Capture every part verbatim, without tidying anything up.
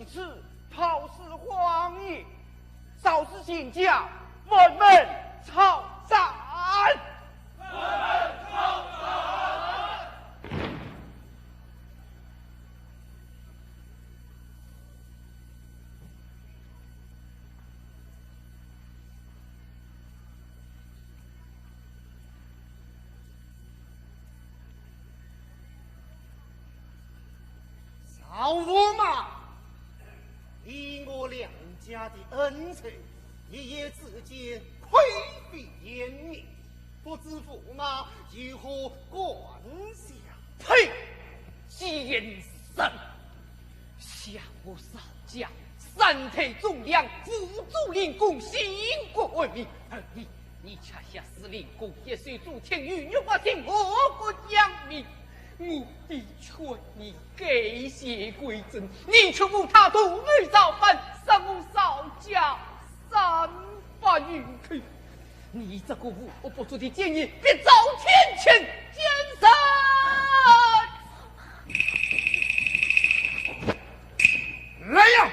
此，炮是荒野，赵氏全家满门抄斩。赵驸马，你我两家的恩仇，一夜之间灰飞烟灭，不知驸马有何感想？呸！贱人！想我赵家三代忠良，辅佐灵公，兴国安民，而你，你恰恰使灵公一手遮天，鱼肉百姓，祸国殃民。我的劝你改邪归正，你却和他同谋造反，伤我赵家三百余口。 你这个无恶不作的贱人，必遭天谴！贱人！来呀！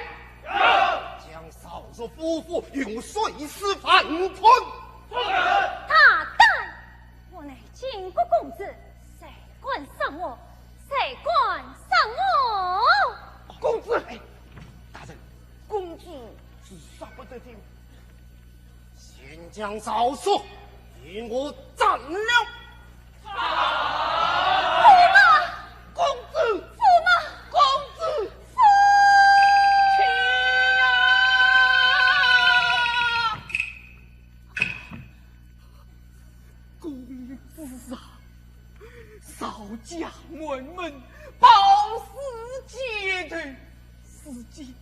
将赵氏夫妇与我碎尸万段！大胆！我乃靖国公子，谁敢伤我？谁敢伤我？公子，哎，大人，公子是杀不得的。 先将赵氏与我斩了！驸马！公子！驸马！公子！夫妻呀！公子啊，赵家满门，暴尸街头，如今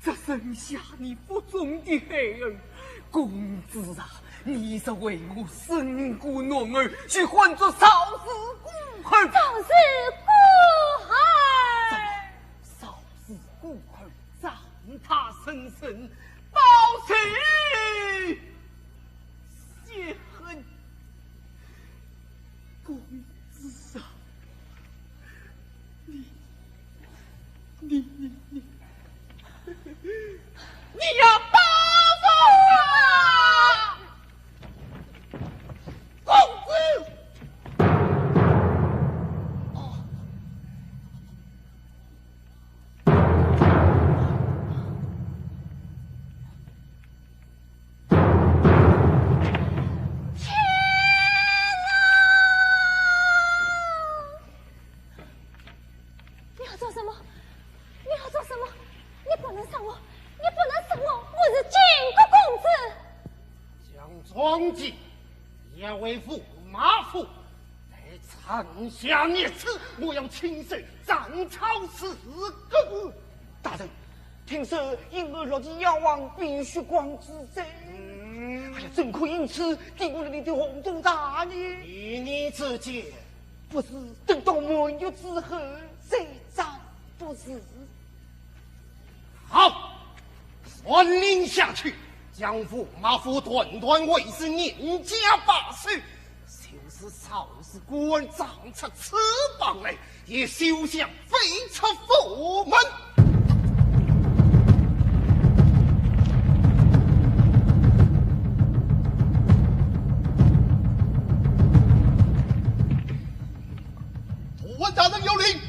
只剩下你腹中的孩儿。公子啊，你若为我生个男儿，须唤作赵氏孤儿。赵氏孤儿。赵氏孤儿，斩他生生，报仇雪恨。 公子啊，你，你，你，你，你要报仇啊！公子！哦。 天啊！你要做什么？你要做什么？你不能杀我！你不能杀我！我是靖国公子。将庄记押回驸马府，待城下灭子，我要亲手斩草除根。大人， 听说因为落地妖王被血光之灾。嗯。哎呀，怎可因此玷污了你的宏图大业？依你之见，不如等到满月之后再斩不迟。好，传令下去，将驸马府断断为是，严加把守。 就是赵氏孤儿长出翅膀来，也休想飞出府门。大人有令，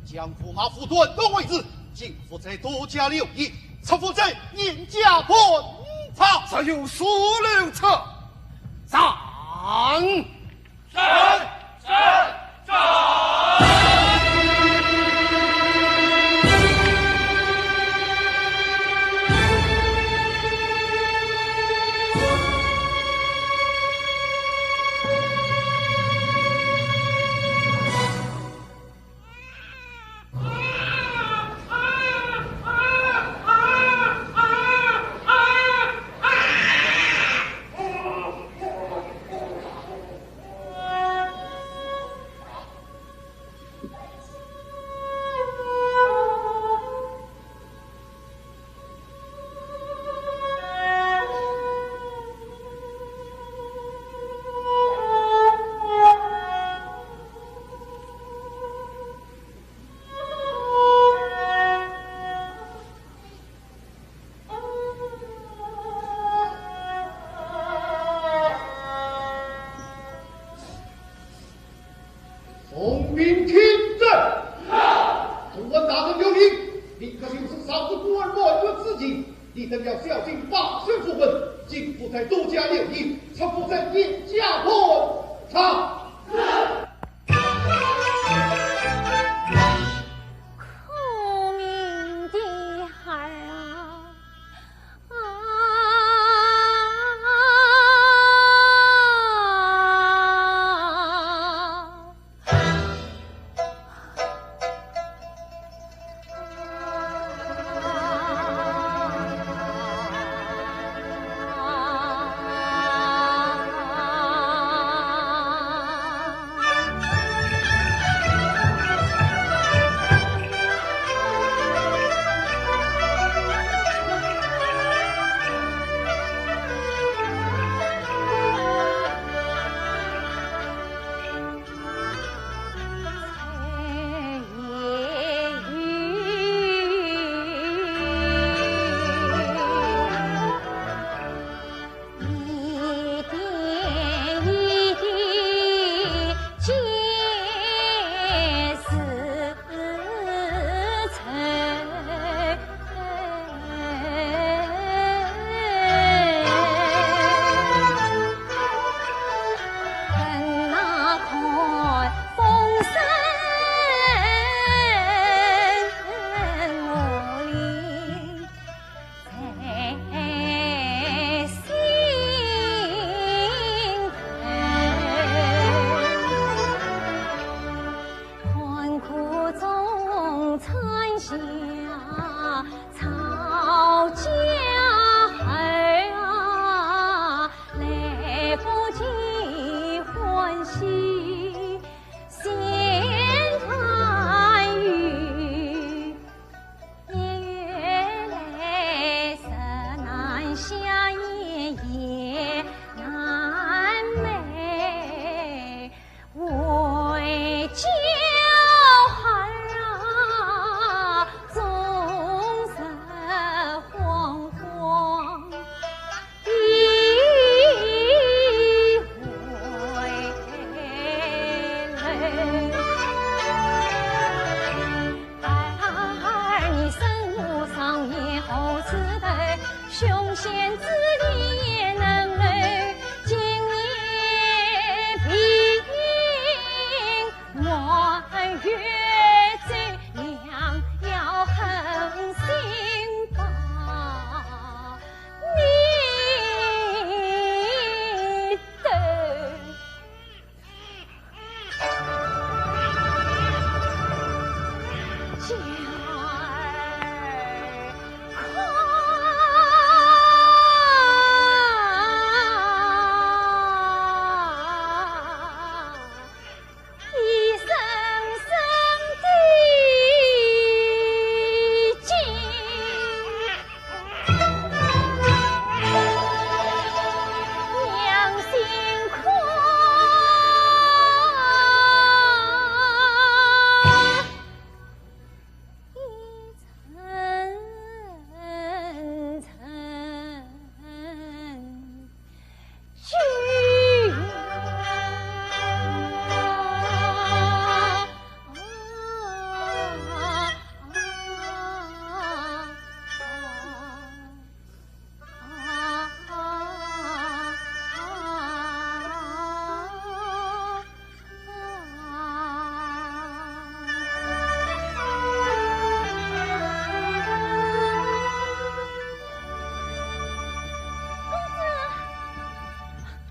将驸马府断断为是，禁不再多加留意，出府者严加盘查。若有疏漏者，斩！ 是，是，是。统兵听政。是。主公大人有令，你可就是上至孤儿满月之际，你等要孝敬八岁父母，今不在多加留意，切不在严加观察。是。苦命的孩儿啊！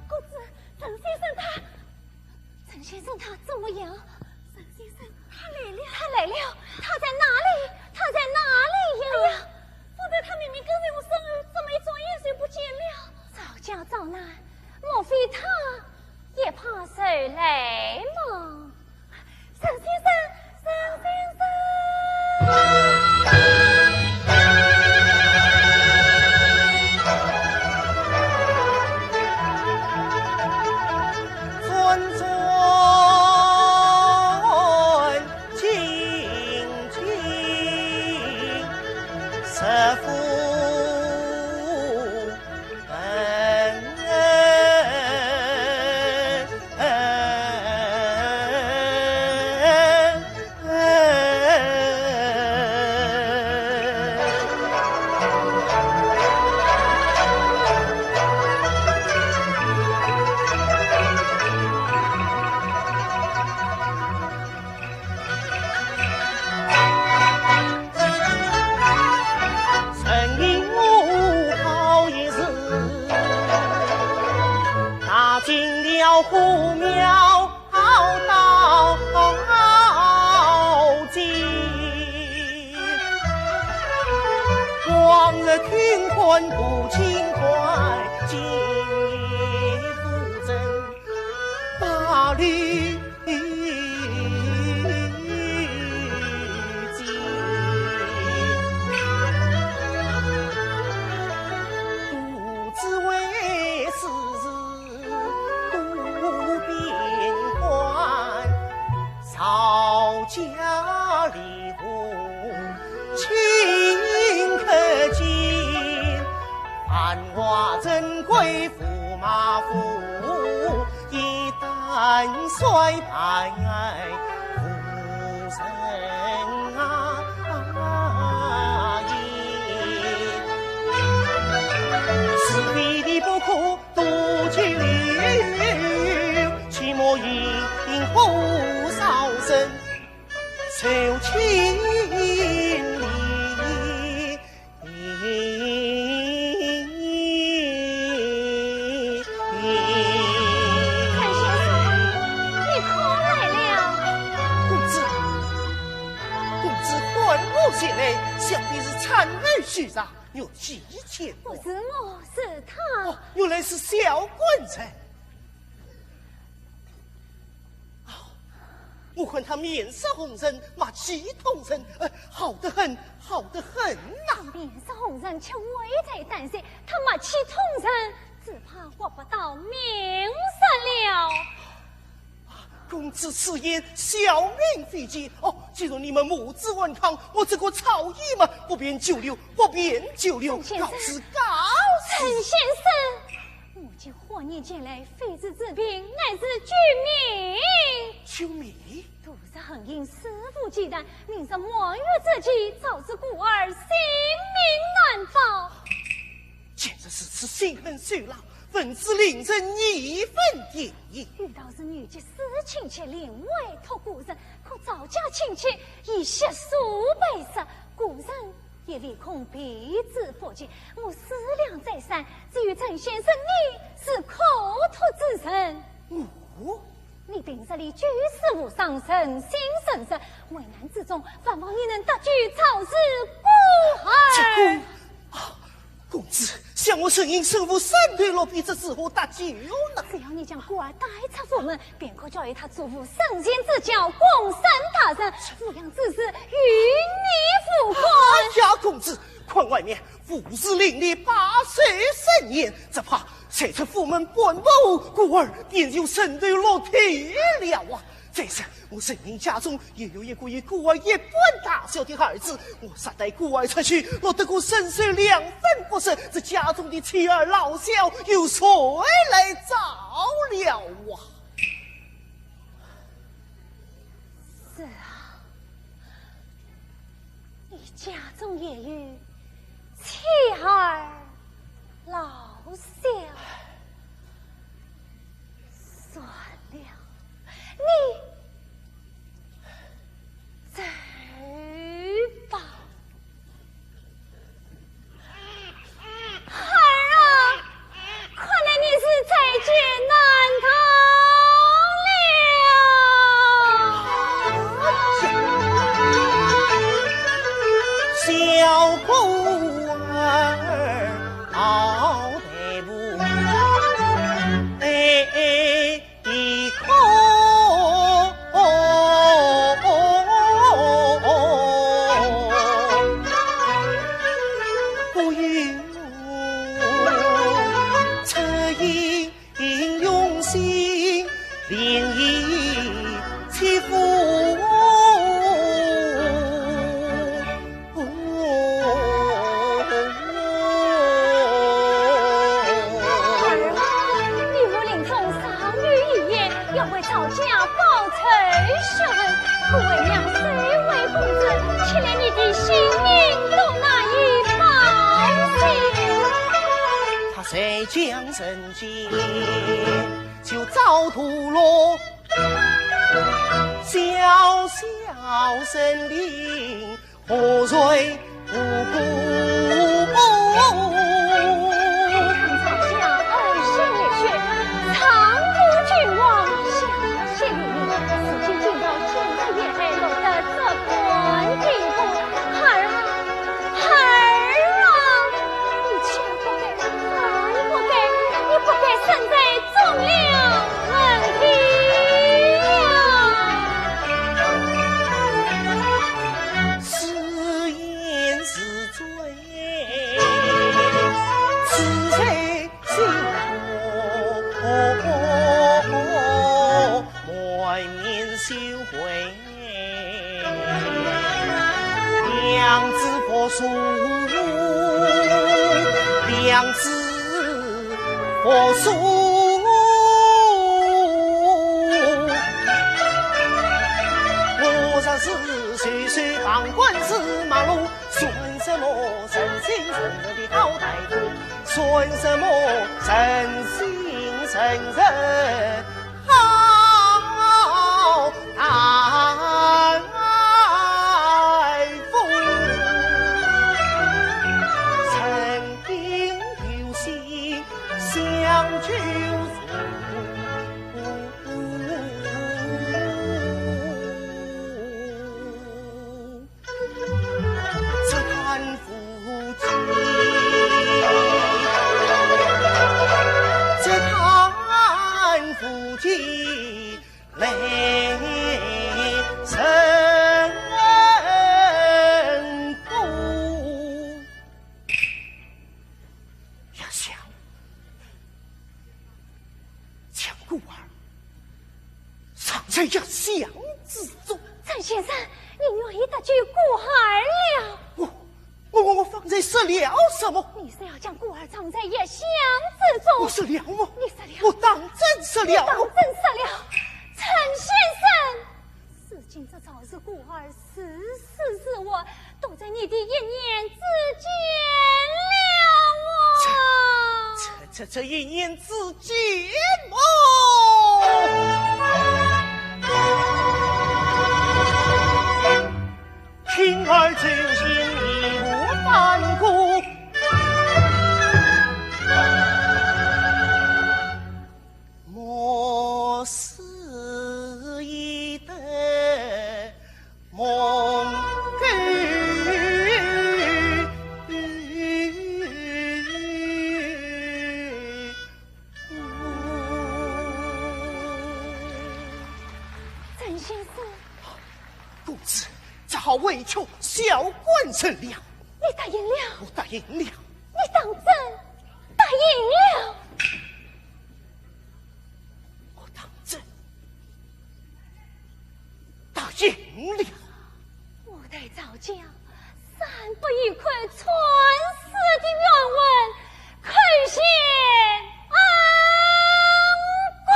公子，陈先生他，陈先生他怎么样？陈先生他来了。他来了？他在哪里？他在哪里呀？哎呀，方才他明明跟在我身后，怎么一转眼就不见了？找家找难，莫非他也怕受累吗？陈先生，陈先生。不清欢，今夜无人把绿 不知为是孤边关，少家离户情可尽。繁华珍贵驸马府， 一旦衰败无人啊应。是非的不可多拘留，切莫因火烧身受牵连。 陈先生，你可来了。公子，公子唤我前来，想必是参谋许长，有急见我。不是我，是他。哦，原来是小官人。 哦，我看他面色红润，脉气通顺，呃，好得很，好得很呐。面色红润，却危在旦夕，他脉气通顺，只怕活不到明日了。公子此言，小民费解。哦，既然你们母子安康，我这个草野嘛，不便久留，不便久留，陈先生，告辞，告辞。陈先生， 母亲忽然前来，非是治病，乃是救命。救命？杜氏恨因思父积怨，明日满月之期，早知故儿性命难保。既然如此，心狠手辣，更是令人义愤填膺。有道是女及私亲切，宁为托孤身，可赵家亲戚以血书背书，孤身 也唯恐避之不及。我思量再三，只有陈先生你是可托之人。我？你平日里举世无双，神心神圣，危难之中，万望你能搭救赵氏孤儿。这个，啊，公子，想我陈英身负三头六臂，这如何搭救呢？只要你将孤儿带出府门， 便可教育他祖父生前之教，共生大人，抚养之事与你无关。哎呀，公子，看外面胡氏林立，百岁盛年，只怕才出府门半步，孤儿便就身断六体了啊！再说我陈英家中也有一个与孤儿一般大小的儿子，我若带孤儿出去，落得个身首两分不是，这家中的妻儿老小由谁来照料啊？ 是啊，你家中也有妻儿老小。算了，你走吧。 孩儿啊，看来你是在劫难逃了。小孤儿好歹不哎，一口不由出于用心，另以欺负。 儿啊，你父临终尚有遗言，要为赵家报仇雪恨，故为娘虽为公子，却连你的性命都难以保全。他在江城间就遭屠落，小小生灵 何罪无辜？看赵家恩师热血，长渡君王，下下血淋淋，如今竟到江城沿海，落得这般地步。孩儿啊，孩儿啊，你千娘子佛祖，娘子佛祖，我若是岁岁旁观司马路，算什么人心人人的好大夫？算什么人心人人 好大夫，曾经有心想救父。 只叹夫妻，只叹夫妻泪成冰。要想 将孤儿藏在药箱之中。陈先生，你愿意搭救孤儿了？我，我，我，我方才说了什么？你说要将孤儿藏在药箱之中。我说了么？你说了。我当真说了。你当真说了。陈先生， 如今这赵氏孤儿是死是活，都在你的一念之间了啊！这，这，这一念之间么？听儿真心义无反顾， 莫使一代梦勾。陈先生，公子，只好委屈小官人了。你答应了？我答应了。你当真答应了？ 我当真答应了。五代赵家三百余口传世的学问，叩谢恩公。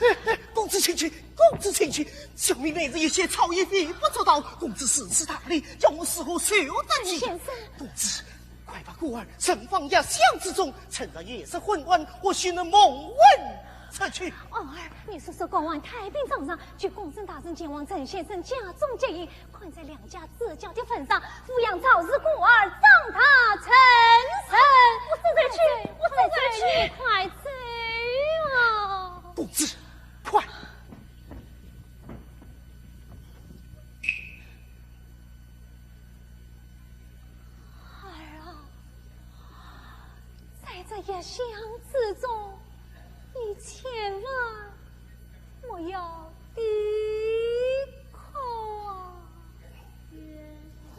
哎，哎，公子请起，公子请起。小民每日一谢，操一副不足道，公子如此大礼，叫我如何受得起？陈先生。公子， 快把孤儿存放药箱之中，趁着夜色昏暗，或许能蒙混出去。儿啊，你说说，刚往太平庄上，救公子大人前往陈先生家中接应，看在两家之交的份上，抚养赵氏孤儿长大成人。我这才去，我这才去，快走啊！公子，快！ 儿啊，在这药箱之中，你千万不要啼哭啊！月光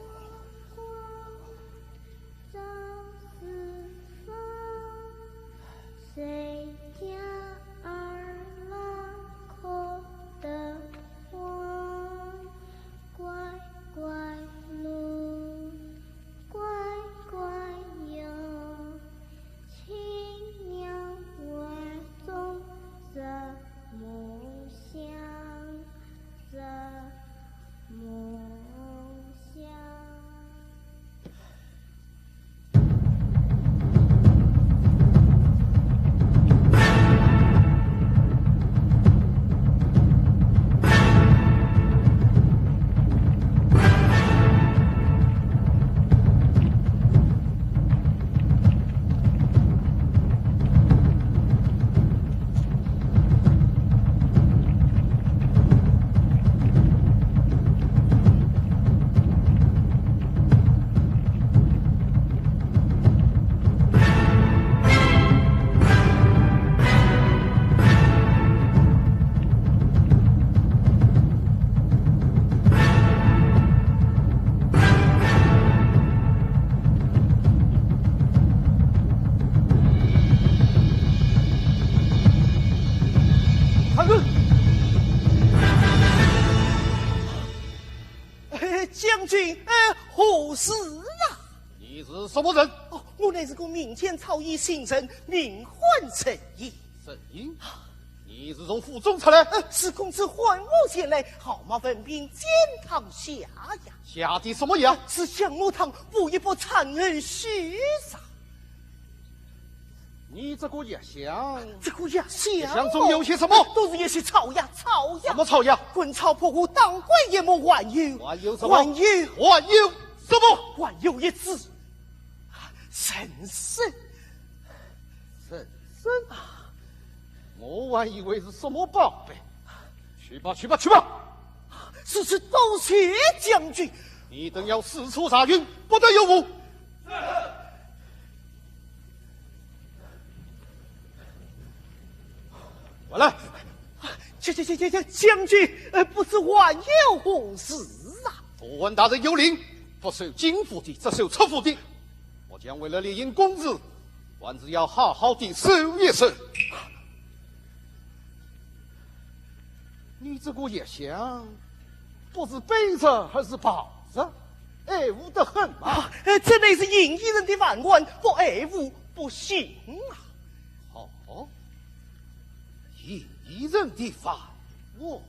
光，照四方，谁家二郎哭得慌？ 乖乖奴，乖乖哟，亲娘怀中怎么想？将军，呃，何事啊？你是什么人？哦，我乃是个民间草医姓陈，名唤陈英。陈英？你是从府中出来？呃，是公子唤我前来，号脉闻病，煎汤下药。下的什么药？是降魔汤，补一补，参后续上。 你这个药箱，这个药箱，药箱中有些什么？都是一些草药，草药。什么草药？滚草、破火、当归、研末，还有，还有什么？还有，还有什么？还有一支人参。人参？我还以为是什么宝贝。去吧，去吧，去吧。如此多谢将军。你等要四处查询，不得有误。是。 过来。这、这、这、这、这，将军，呃，不知还有何事啊？大人有令，不收进府的，只收出府的。我讲为了联姻公事，还是要好好地收一收。 你这个药箱，不是背着还是抱着？爱护得很嘛。啊，呃，这乃是行医人的腕环，不爱护不行啊。哦，行医人的腕环？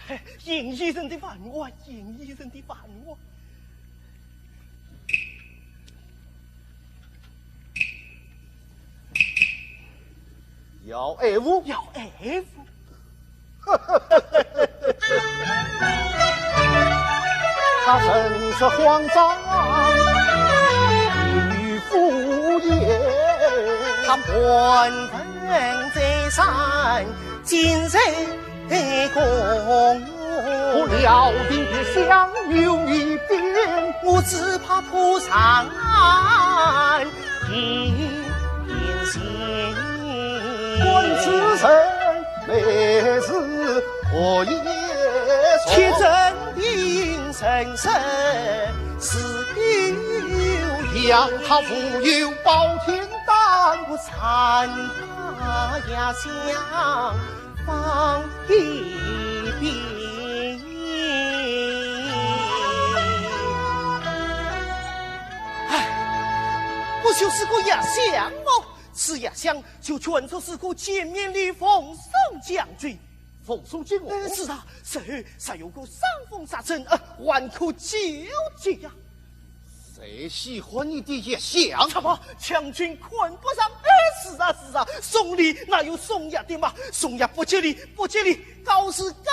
嘿，行医人的腕环，行医人的腕环。 要爱护？要爱护。他身是慌张，与敷衍。他盘问在山，今日 得功。我料定别想有你变，我只怕破山一线。观此人美是何以天生定神色是有养，他无有包天担，我参他也想 放一边。哎，不就是个药箱么？是药箱就全说是个见面礼奉送将军。奉送给我？呃，是啊，随后若有个伤风杀身，呃，还可救急呀。 谁喜欢你的药箱？怎么，将军看不上？哎，是啊，是啊，送礼哪有送药的嘛？送药不吉利，不吉利，告辞，告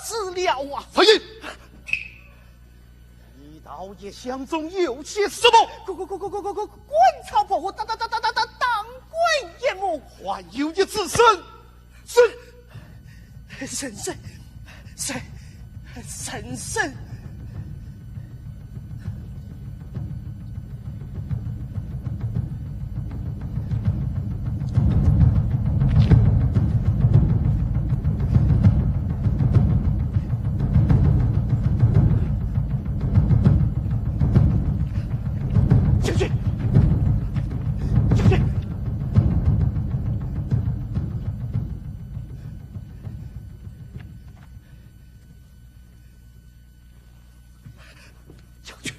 辞了啊！陈英，你道药箱中有些什么？滚滚滚滚滚滚滚，滚草破火，当当当当当当，当归研磨。还有一支参。 参，参参，参参。将军，将军。 将军。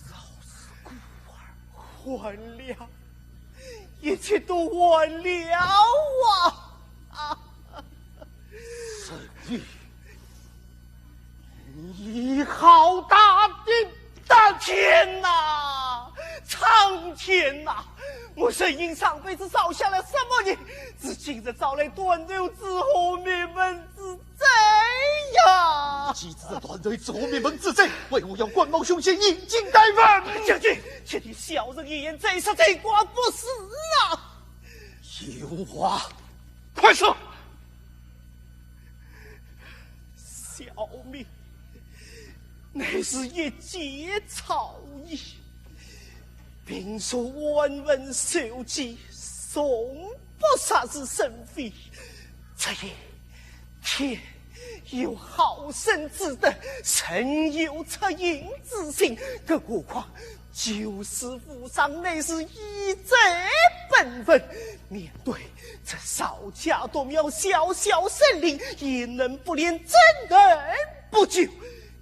饶是孤儿。完了，一切都完了啊！啊！沈玉， 你好大的胆！天哪，苍天哪！我沈英上辈子造下了什么孽，至今日招来断头之祸，灭门之灾呀！既知这断头之祸，灭门之灾，为何要关冒凶险，以儆代犯？将军，且听小人一言，再杀再剐，不是啊！有话快说！ 小民乃是一介草医，平素安分守己，从不惹是生非。只因天有好生之德，人有恻隐之心，更何况救死扶伤乃是义者本分，面对这赵家独苗小小生灵，也能不怜，怎能不救？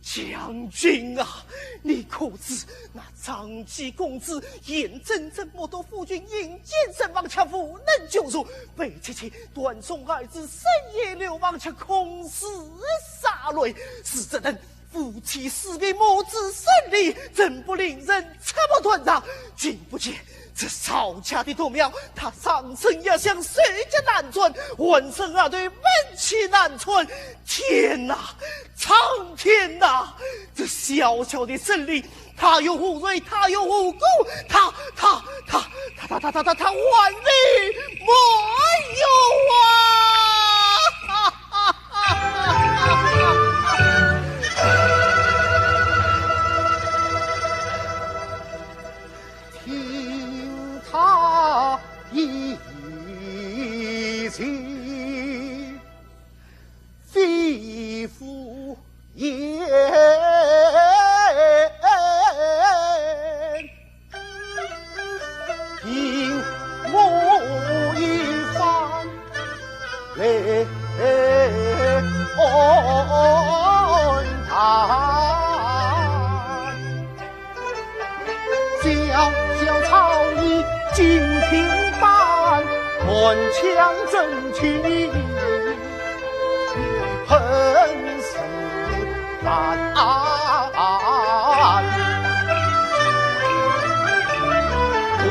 将军啊，你可知那张继公子眼睁睁目睹夫君引箭身亡，却无能救助，被妻妾断送儿子，深夜流亡，却空自洒泪，是这等 夫妻死别母子生离，怎不令人切齿断肠？君不见这赵家的独苗，他上山下乡，手脚难传，浑身而退，门气难穿。天哪，苍天哪！这小小的生灵，他有何罪？他有何辜？他他他他他他他他他还你没有啊！听他一言，非福也。 听我一番来谈。小小草野尽清淡，满腔真情 恨事难。不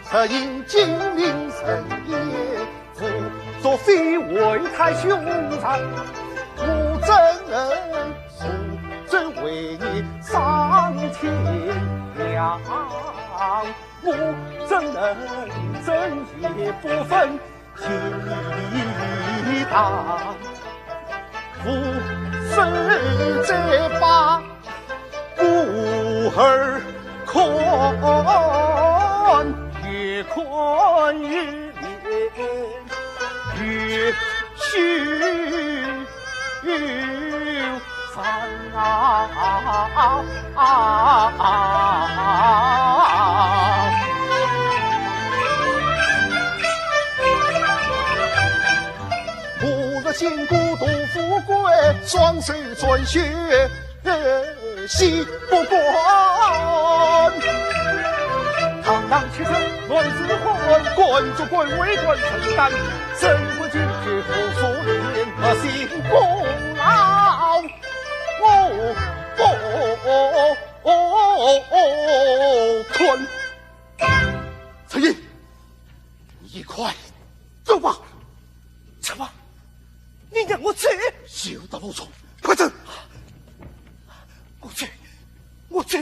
识因今临深夜，扶竹非为太凶残，我怎能助纣为虐上天良？我怎能正邪不分 其大无事者吧，故而看也看于脸，也须 我若见过杜甫归，双手转雪，息不管。堂堂七尺男子汉，敢作敢为敢承担，怎敢拒绝扶苏联，不幸功劳。 哦哦哦哦哦！看，陈毅，你快走吧。什么？你让我走？休得啰嗦，快走！我走，我走。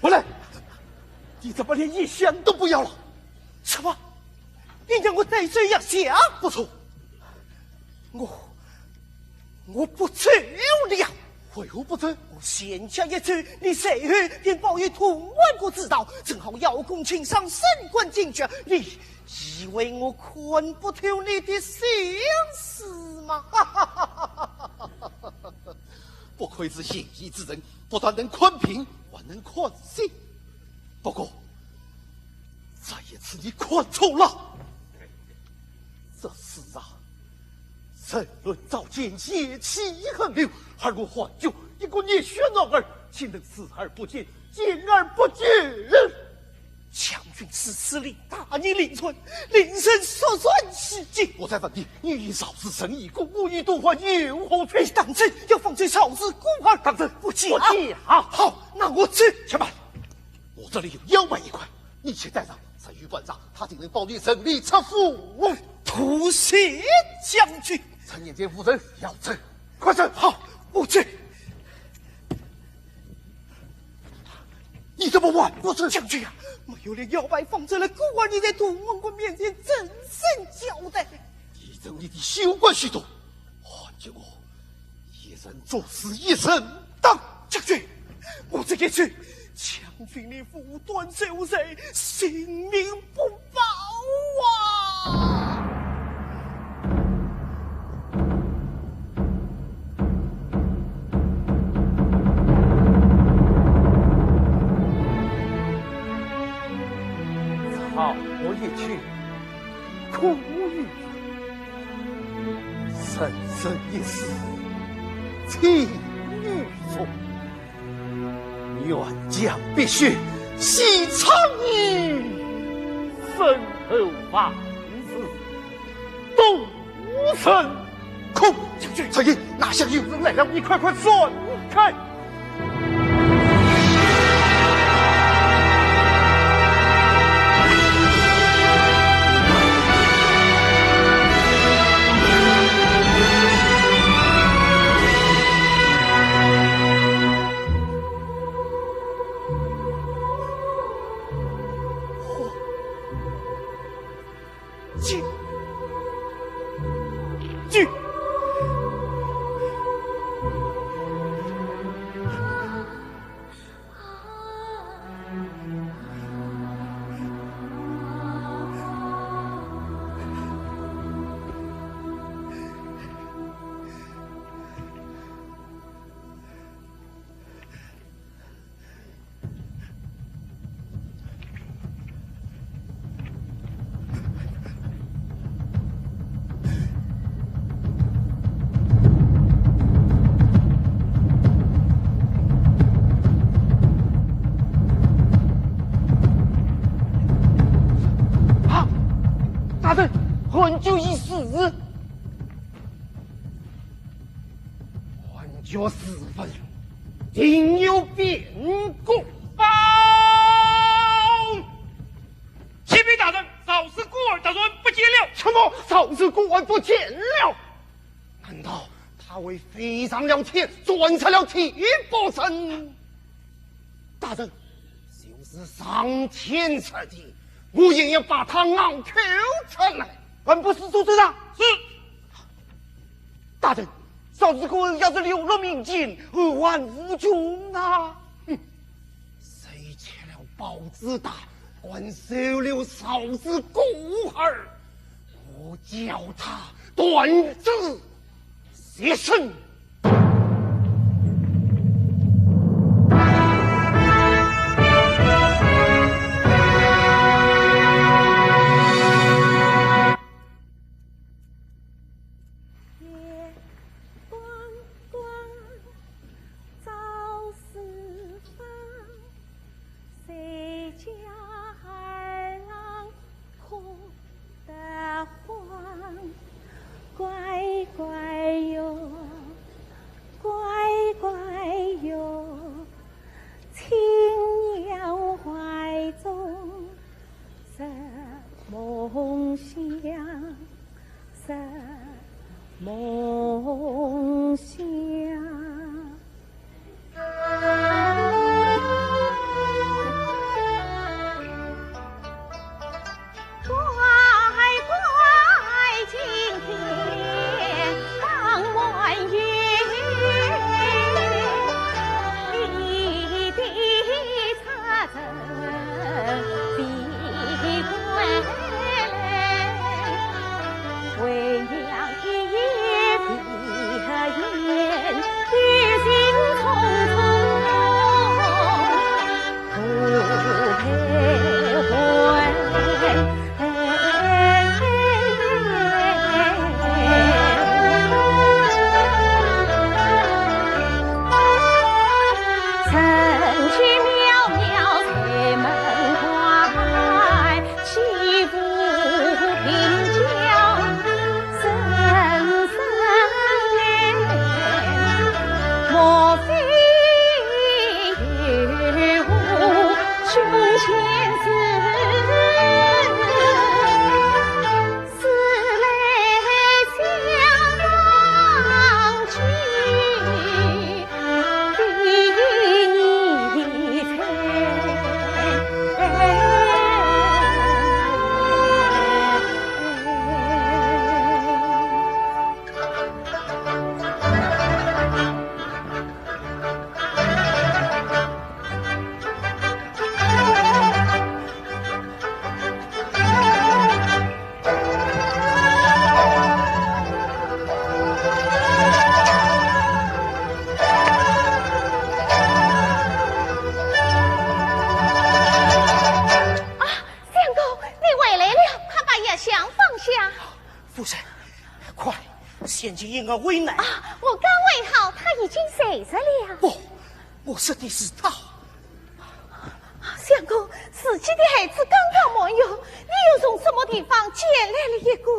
回来！你怎么连一想都不要了？什么？你让我再走一想？不错。我 我不走了。为何不走？我现在一走，你随后便保与同安国之道，正好邀功请赏，升官进爵。你以为我看不透你的心思吗？不愧是仁义之人，不但能看病，还能看心。不过，这一次你看错了。这世上 人论早奸，贤妻恨流，而我韩厥一个热血男儿，岂能视而不见，见而不救？将军如此令大义令尊，令人肃然起敬。我再问你，你与赵氏生一个，我与杜甫又何仇？你当真要放走赵氏孤儿？当真。不假。不假。好，那我走。且慢，我这里有腰牌一块，你且带上，在御板上，他定能保你顺利出府。 多谢将军。陈年间无人要走，快走！好，我去。你怎么还不走？将军啊，没有了腰牌放走了孤儿，你在同安国面前怎生交代？你等你的休怪许多，还给我 一人做事一人当。将军，我这个去，将军你无端受罪，性命不保啊！好一曲苦与乐，人生一世情与重。愿将碧血献唱与身后万事，都成 空。将军，少爷，那厢有人来了，你快快闪开。进，进。 啊，大人，韩厥已死。 韩厥自刎，定有变故。报！启禀大人，赵氏孤儿突然不见了。什么？赵氏孤儿不见了？难道他会飞上了天，钻出了天波阵？大人，就是上天入地，我也要把他咬口出来。俺不是奏奏啊。是。 大人，赵氏孤儿要是流落民间，后患无穷啊！哼，谁吃了豹子胆，敢收留赵氏孤儿？我叫他断子绝孙！ 天光光照四方，谁家儿郎哭得慌？乖乖哟，乖乖哟，亲娘怀中 入梦乡，入梦乡。乖乖今天当晚夜，你的因而为难。啊，我刚喂好，他已经睡着了。不，我说的是他。相公，自己的孩子刚刚满月，你又从什么地方捡来了一个？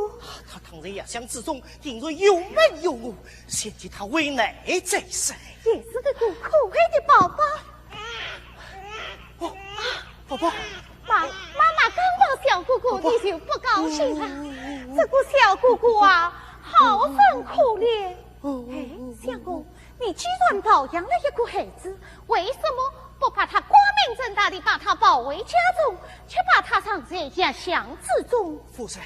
他躺在药箱之中，定然有门有户，想给他喂奶再说。也是个可爱的宝宝。 哦，宝宝。爸，妈妈刚抱小哥哥，宝宝。你就不高兴了。这个小哥哥啊，好生可怜。哦。哎，相公，你既然抱养了一个孩子，为什么不把他光明正大地把他抱回家中，却把他藏在药箱之中？夫人，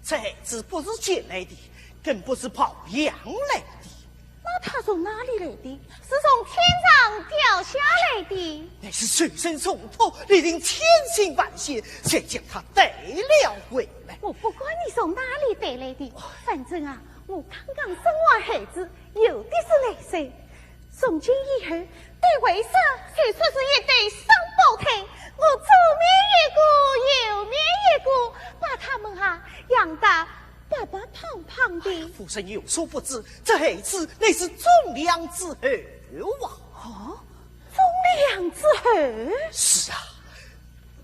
这孩子不是捡来的，更不是抱养来的。 那他从哪里来的？是从天上掉下来的。乃是受人重托，历尽千辛万险，才将他带了回来。我不管你从哪里带来的，反正啊，我刚刚生完孩子，有的是奶水。从今以后，对为生就说是一对双胞胎，我左面一个，右面一个，把他们啊养大 白白胖胖的。夫人有所不知，这孩子乃是忠良之后啊。哦，忠良之后？是啊，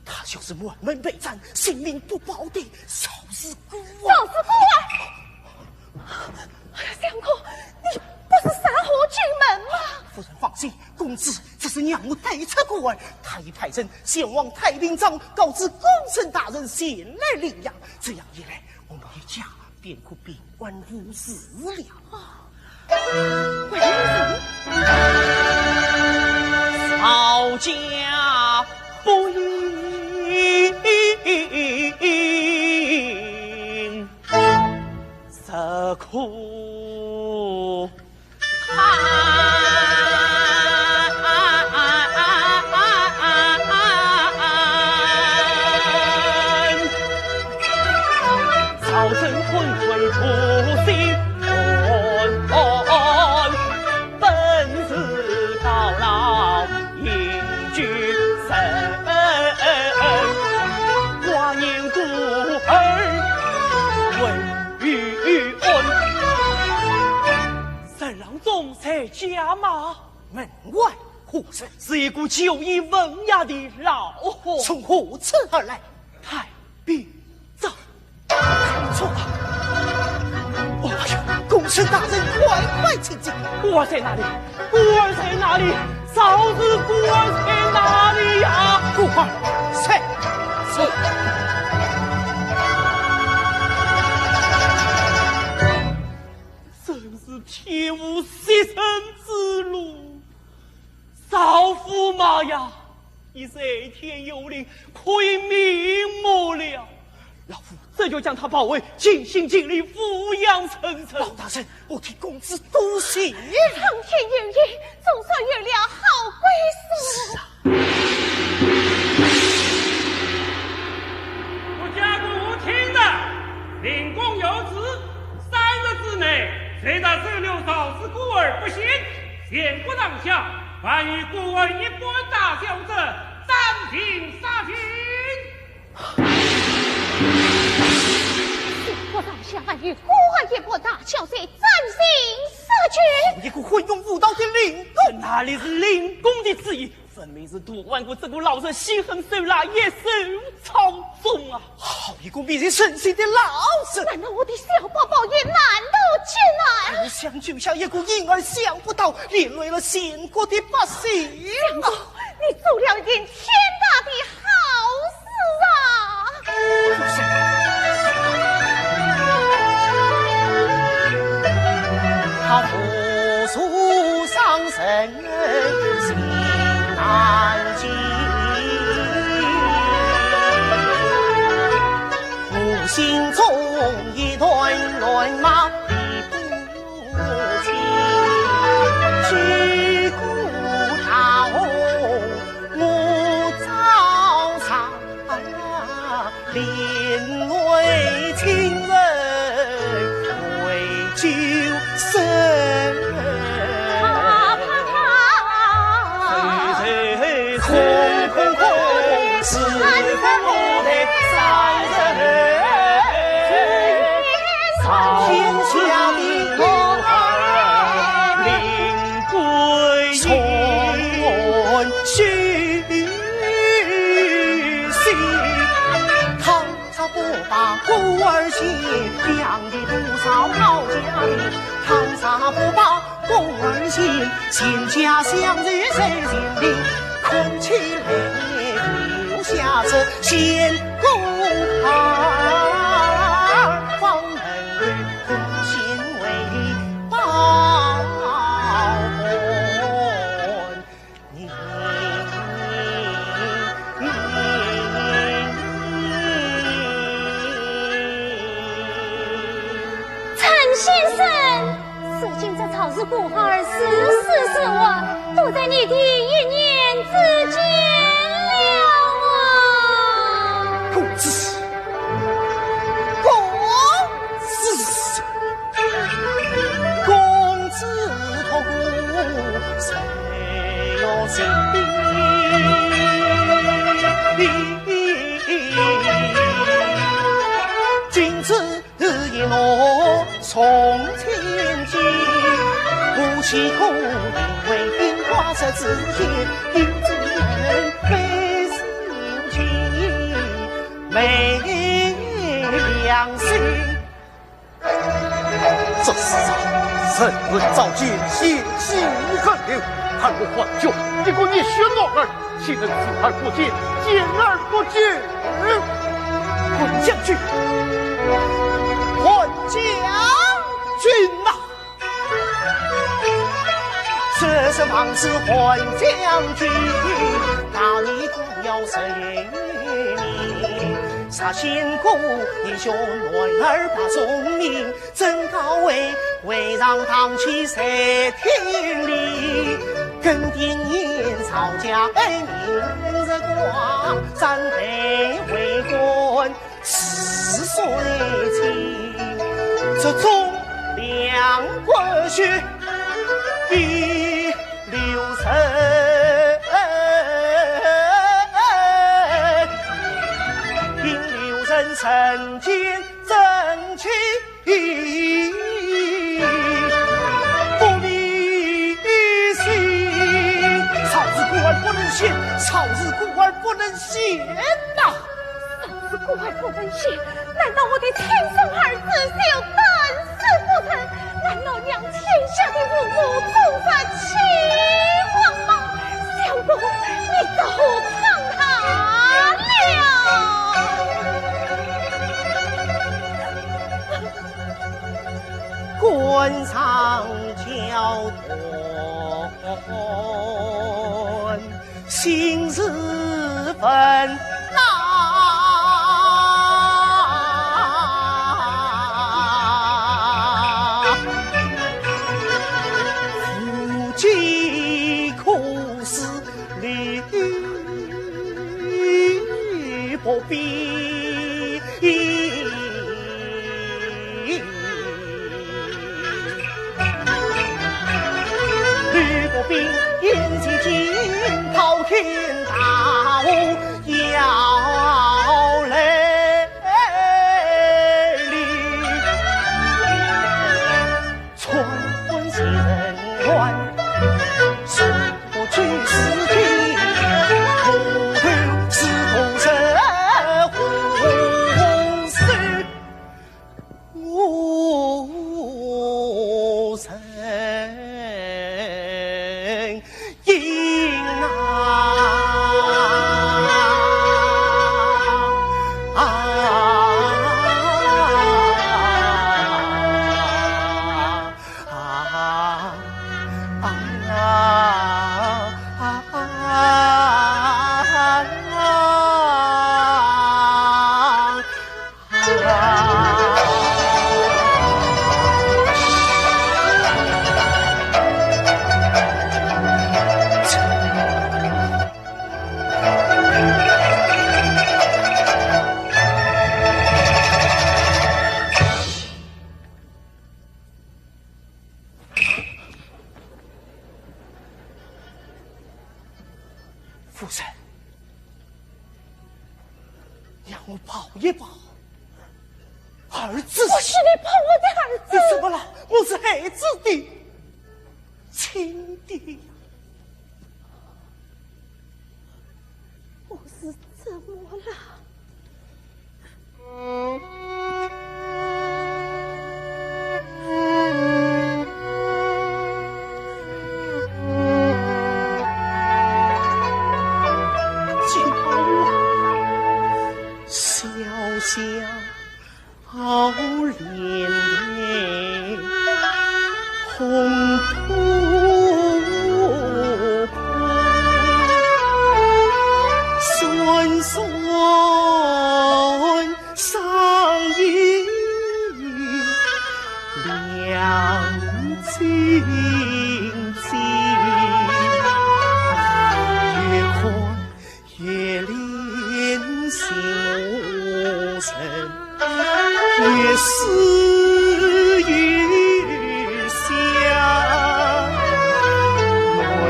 他就是满门被斩，性命不保的赵氏孤儿。赵氏孤儿？相公，你不是杀我进门吗？夫人放心，公子只是让我带出孤儿，他已派人前往太平庄告知公孙大人前来领养，这样一来， 我们一家便可平安无事了。哦，回来了。赵家不幸，受苦 沈郎中在家吗？门外何人？是一个叫做文雅的老货。从何处而来？太平庄。太平庄啊！哎呀，公孙大人，快快请进。孤儿在哪里？孤儿在哪里？赵氏孤儿在哪里呀？孤儿在此。 真是天无绝人之路。赵驸马呀，你在天有灵，可以明目了。老夫这就将他抱回，尽心尽力抚养成人。老大人，我替公子多谢。苍天有眼，总算有了好归宿。是啊。 我家官听得，令公有旨，三日之内，谁得收留赵氏孤儿不限，县国上下，凡与孤儿一般大小者，斩尽杀尽。县国上下凡与孤儿一般大小者，斩尽杀尽。一个昏庸无道的令公。这哪里是令公的旨意？ 分明是杜万国这个老贼心狠手辣，一手操纵啊！好一个迷人成性的老贼！难道我的小宝宝也难逃劫难？你想救下一个婴儿想不到，连累了全国的百姓啊！相公，你做了一件天大的好事啊！ 他无处上人心难尽，无心中一段乱麻的不情，只顾到我早上。 连累亲人为救生。空空空，是我的三人。上天下的我孤儿心，养的多少好家庭，倘若不把孤儿心，全家相随谁人理？看起来留下这仙骨儿，方能够护心为保本。 陈先生，如今这曹氏孤儿是死是活，都在你的一念之间了啊！公子，公子。 公子托孤，谁有谁比？君子一怒从天起，夫妻可以为兵寡，十指间，君子人非心情，昧良心。 这世上人论早奸，血气横流，而我黄忠一个热血男儿，岂能视而不见，见而不救？混将军，混将军呐！ 这是王氏混将军，大义不要谁理。杀仙姑，你兄男儿把聪明，真高位，为让当起谁听理？跟定年曹家恩人日光，三代为官 似水尽，这忠良国血已流成，应留人人间正气，不离心。曹氏孤儿不能信，曹氏孤儿不能信呐！ 是孤儿不能信，难道我的亲生儿子就等死不成？难道让天下的父母重罚欺皇吗？相公，你都看他了。官上交断， 心事分担。夫妻可思离，不必。 吕布兵，引起惊涛天大祸，要来临。传闻是人患，是不去世的，后头是不是祸事？ 我人应啊，啊，啊，啊，啊，啊。 夫人，让我抱一抱儿子。不许你抱我的儿子！你怎么了？我是孩子的亲爹呀。我是怎么了？小小莲莲红扑扑，酸酸 上一两金金，月款月令心神，月思月想，泪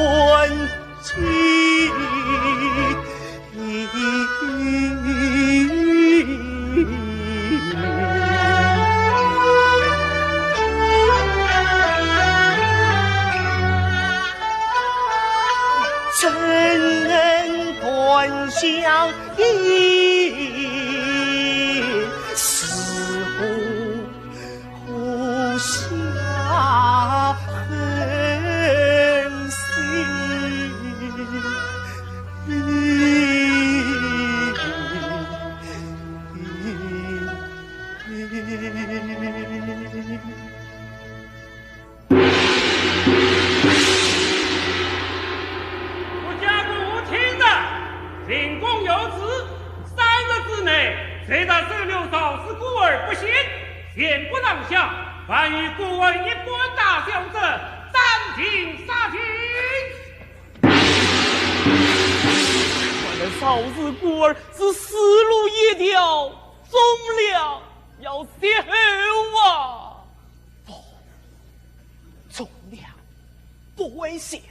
春 怎能断香一世 无下恨心。我家公听着，行宫有旨，三日之内，谁若收留赵氏孤儿不行， 刑部尚书，凡与孤儿一般大小者，斩尽杀绝。原来赵氏孤儿是死路一条，忠良要谢后啊！不，忠良不会谢后。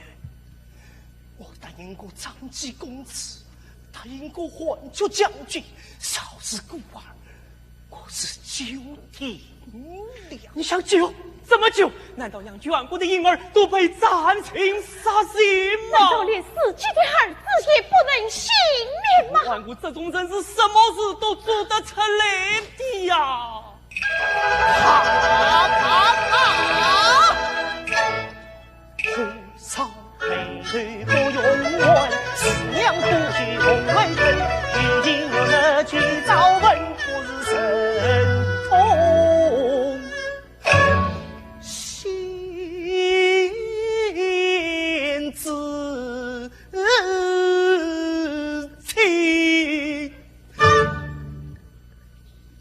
我答应过张继公子，答应过汉爵将军，赵氏孤儿 我是救定了。你想救？怎么救？难道让全国的婴儿都被斩尽杀绝吗？难道连自己的儿子也不能幸免吗？我这种人是什么事都做得出来的呀！怕，怕，怕！ 红烧白肉不用管，四两拨酒红来分，一定我那去找问，不是神通仙子气。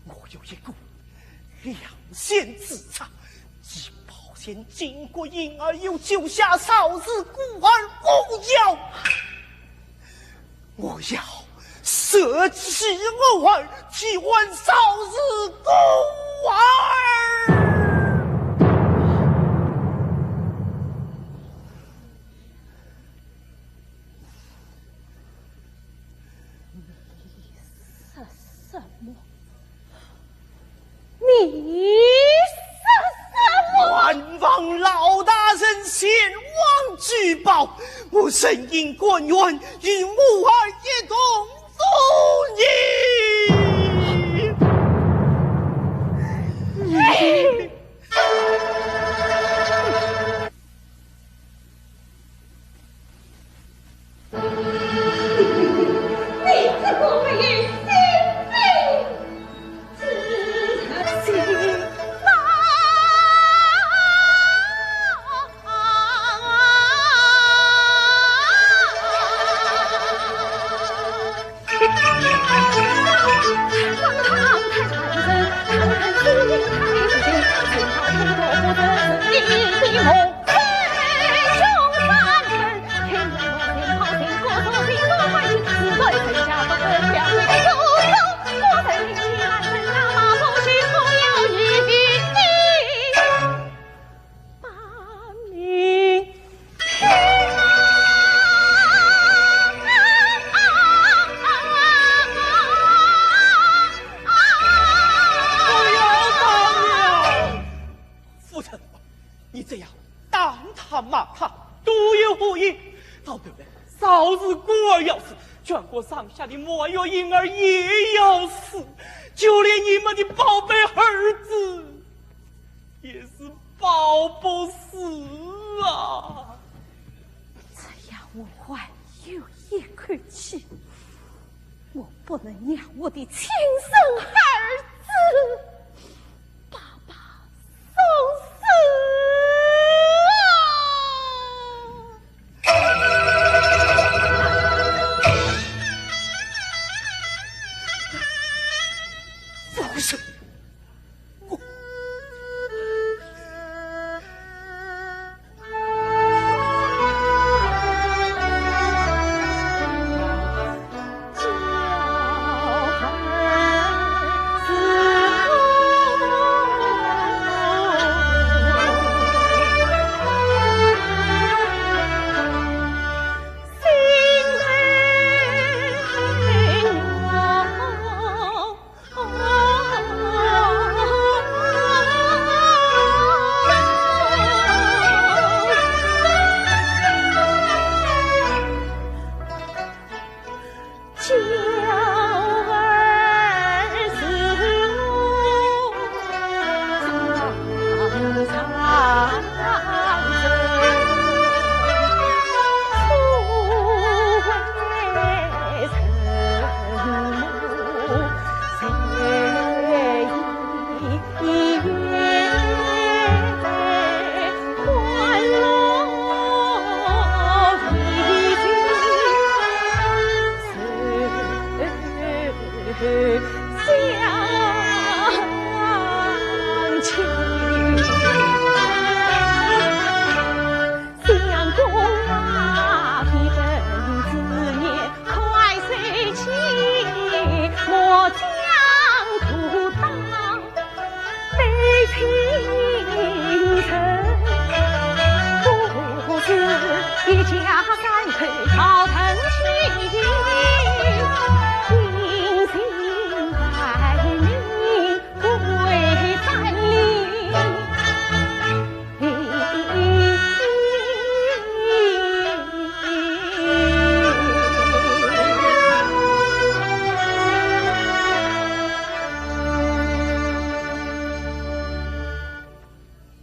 我有一个良心之策，既保全巾帼，又救下赵氏孤儿，我要，我要舍己我儿，替换赵氏孤儿。 说什么？你说什么？还望老大人前往举报，我申请官员与我儿一同处理。哎！ 你这个没有心病之人！夫人，你这样打他骂他，都有何益？到头来，赵氏孤儿要死，全国上下的满月婴儿也要死，就连你们的宝贝儿子也是保不死啊！这样我还有一口气。我不能让我的亲生儿子白白送死啊！放手！我 相公啊，平生之念，快收起，莫将苦当。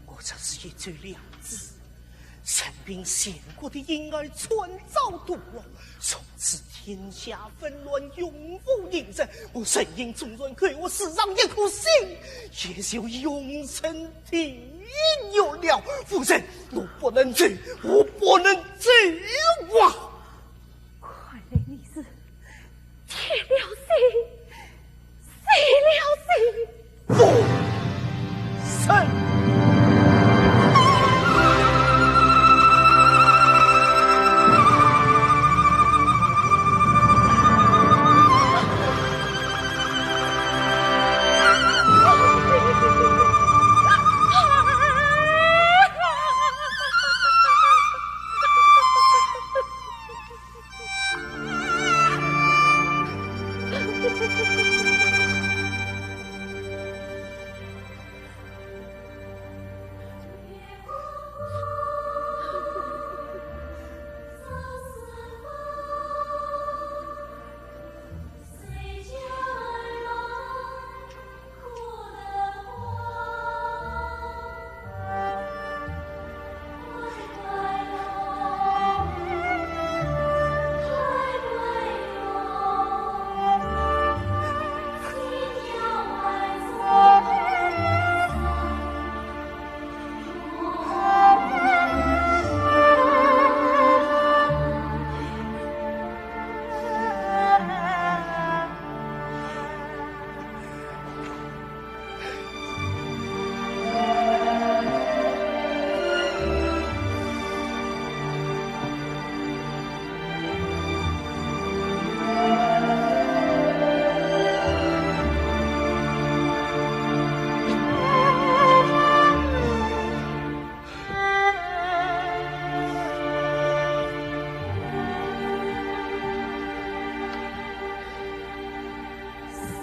我这是一走了之，任凭前国的婴儿传造毒药，从此天下纷乱，永无宁日。我任凭纵然扣我世上一颗心，也就永成地狱了。夫人，我不能走，我不能走啊！看来你是 铁了心，死了心。不是。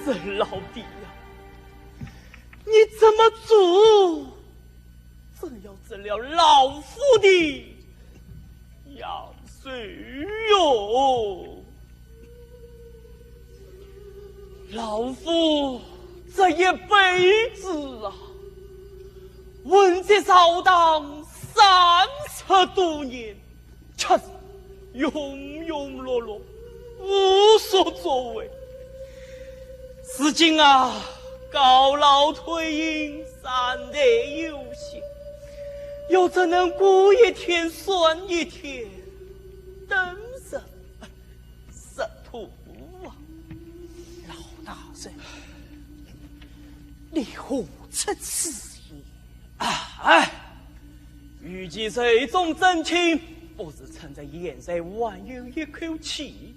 沈老弟呀，你这么做，正要成了老夫的阳寿哟。老夫这一辈子啊，混迹朝堂三十多年，却是庸庸碌碌，无所作为。如今啊，高老退隐，三代有幸，又怎能过一天算一天，等什么？ 识途啊！老大人，你何出此言？啊，哎，与其寿终正寝，不如趁着现在还有一口气，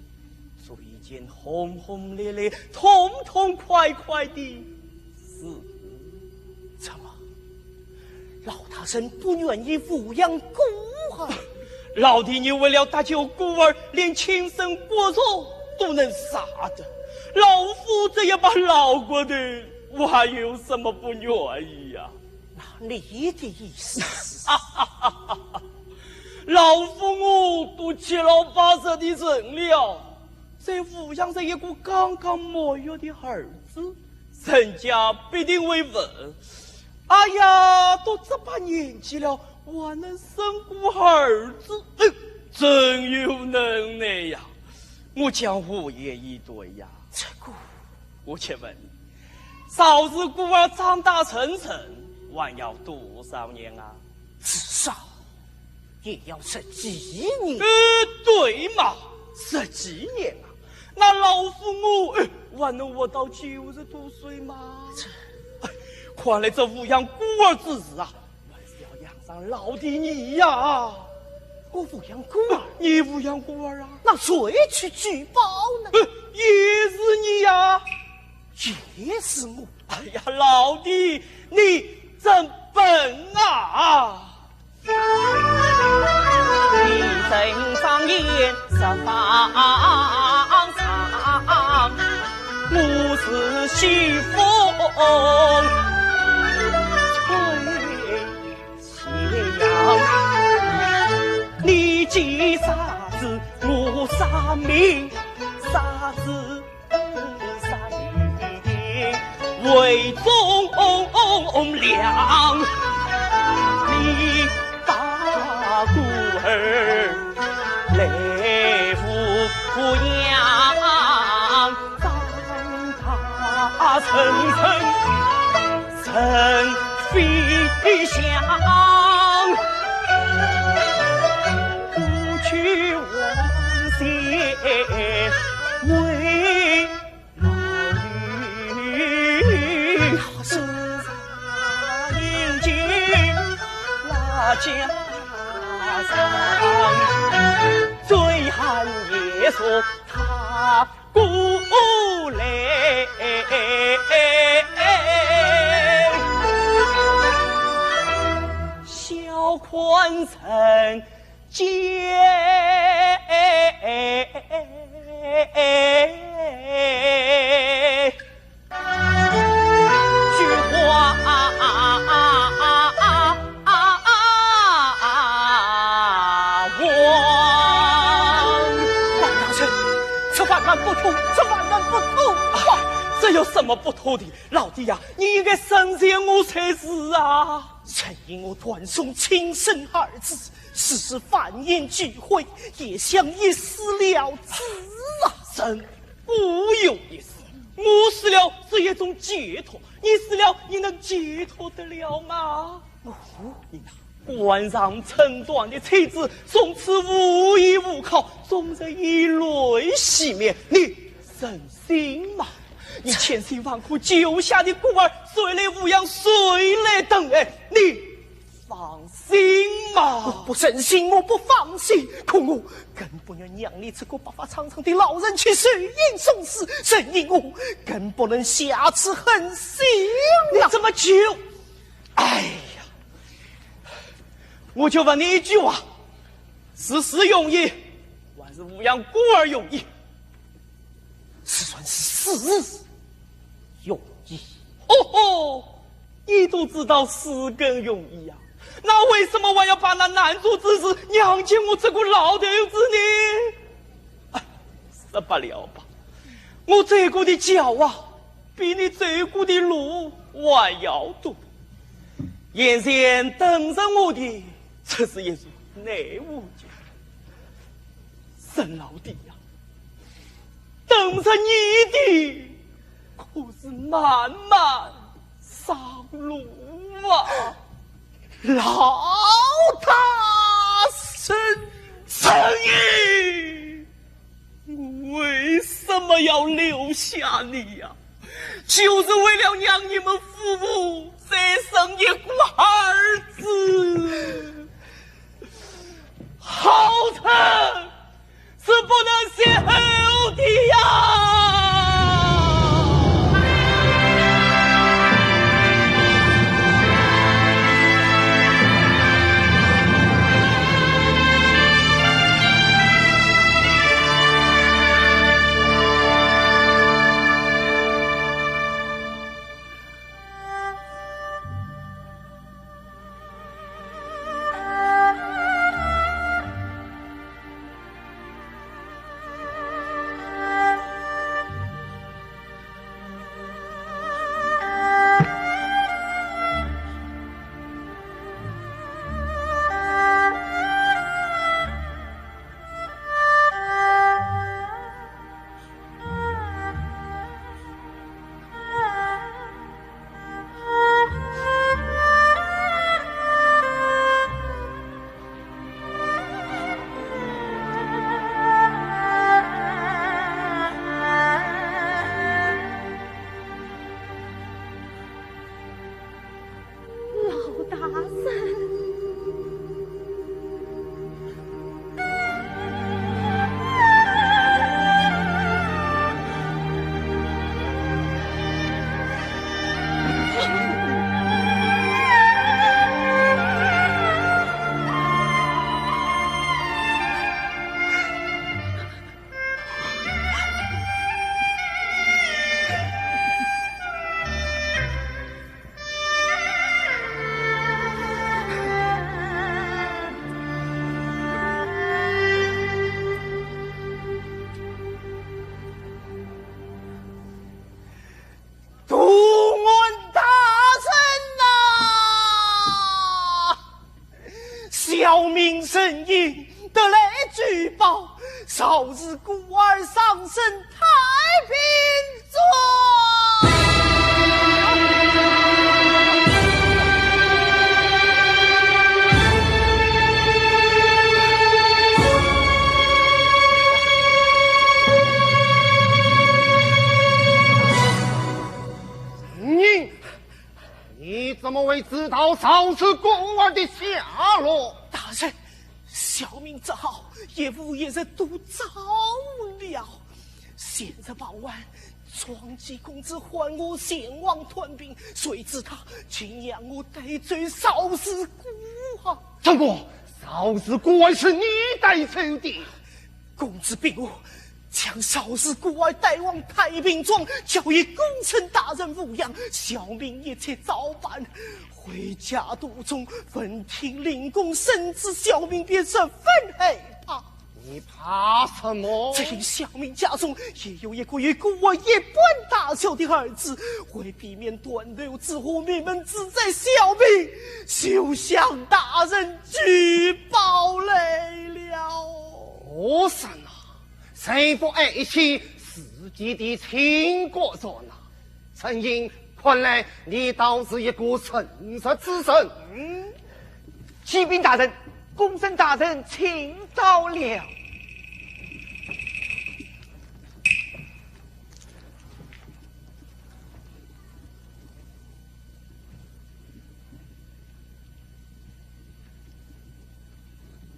做一件轰轰烈烈、痛痛快快的事。怎么， 老大人不愿意抚养孤儿？老弟，你为了搭救孤儿，连亲生骨肉都能杀的。老夫这一把老骨头，我还有什么不愿意呀？那你的意思？老夫我都七老八十的人了，再抚养着一个刚刚满月的儿子， 人家必定会问：“哎呀，都这把年纪了，还能生个儿子，哎，真有能耐呀！”我将何言以对呀？这个，我且问你，早日孤儿长大成人，还要多少年啊？至少 也要十几年。呃，对嘛，十几年啊！那老夫我，呃，还能活到九十多岁吗？这，哎，看来这抚养孤儿之事啊，还是要仰仗老弟你呀。我抚养孤儿？你抚养孤儿啊？那谁去举报呢？呃，也是你呀。也是我。哎呀，老弟，你真笨啊！ 老大人，此万万不妥，此万万不妥啊！这有什么不妥的？老弟呀，你应该成全我才是啊！承认我断送亲生儿子，实是万念俱灰，也想一死了之啊！人固有一死，我死了是一种解脱，你死了，你能解脱得了吗？哦，你那肝肠寸断的妻子，从此无依无靠，终日以泪洗面，你忍心吗？你千辛万苦救下的孤儿，谁来抚养，谁来疼爱？你放心吗？我不忍心，我不放心，可我更不愿让你这个白发苍苍的老人去受尽痛苦，所以我更不能下此狠心啊！你怎么救？哎呀，我就问你一句话，是死容易，还是抚养孤儿容易？自然是死容易。哦吼，你都知道死更容易呀，那为什么还要把那难做之事让给我这个老头子呢？哎，说罢了吧，我走过的桥啊，比你走过的路还要多。眼前等着我的，这是一座奈何桥。沈老弟呀，等着你的可是漫漫长路啊！老大人，陈英，我为什么要留下你呀？就是为了让你们夫妇再生一个儿子。好人是不能歇后的呀！老大人。大官大人呐！小民陈英得来举报，赵氏孤儿丧身太平庄。陈英，你怎么会知道赵氏孤儿的下落？大人，小民只好一五一十都找了。前日傍晚，庄记公子唤我前往探病，谁知他竟让我带走赵氏孤儿。怎么，赵氏孤儿是你带走的？公子禀我， 将赵氏孤儿带往太平庄，交与功臣大人抚养，小民一切照办。回家途中，闻听令公圣旨，小民便十分害怕。你怕什么？只因小民家中也有一个与孤儿一般大小的儿子，为避免断头之祸，命门之灾，小民就向大人举报来了。我说呐， 谁不爱惜自己的亲骨肉呢？陈英，看来你倒是一个诚实之人。嗯。启禀大人，功臣大人请到了。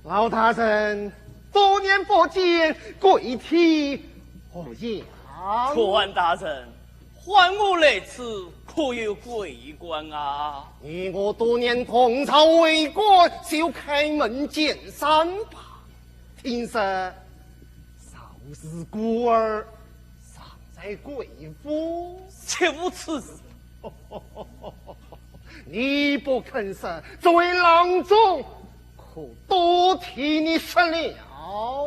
老大人，多年不见，贵体何样？大官大人，唤我来此，可有贵干啊？你我多年同朝为官，就开门见山吧。听说赵氏孤儿尚在贵府？绝无此事。 你不肯说，这位郎中可多替你说了。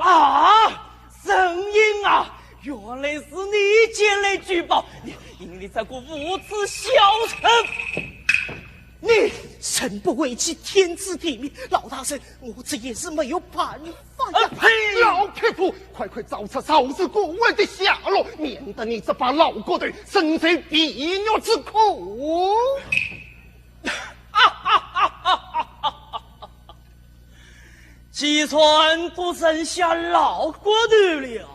啊，陈英啊，原来是你前来举报，你，你这个无耻小人！你人不为己，天诛地灭，老大人，我这也是没有办法呀。啊，呸！老匹夫，快快招出赵氏孤儿的下落，免得你这把老骨头深受皮肉之苦。既然都剩下老骨头了，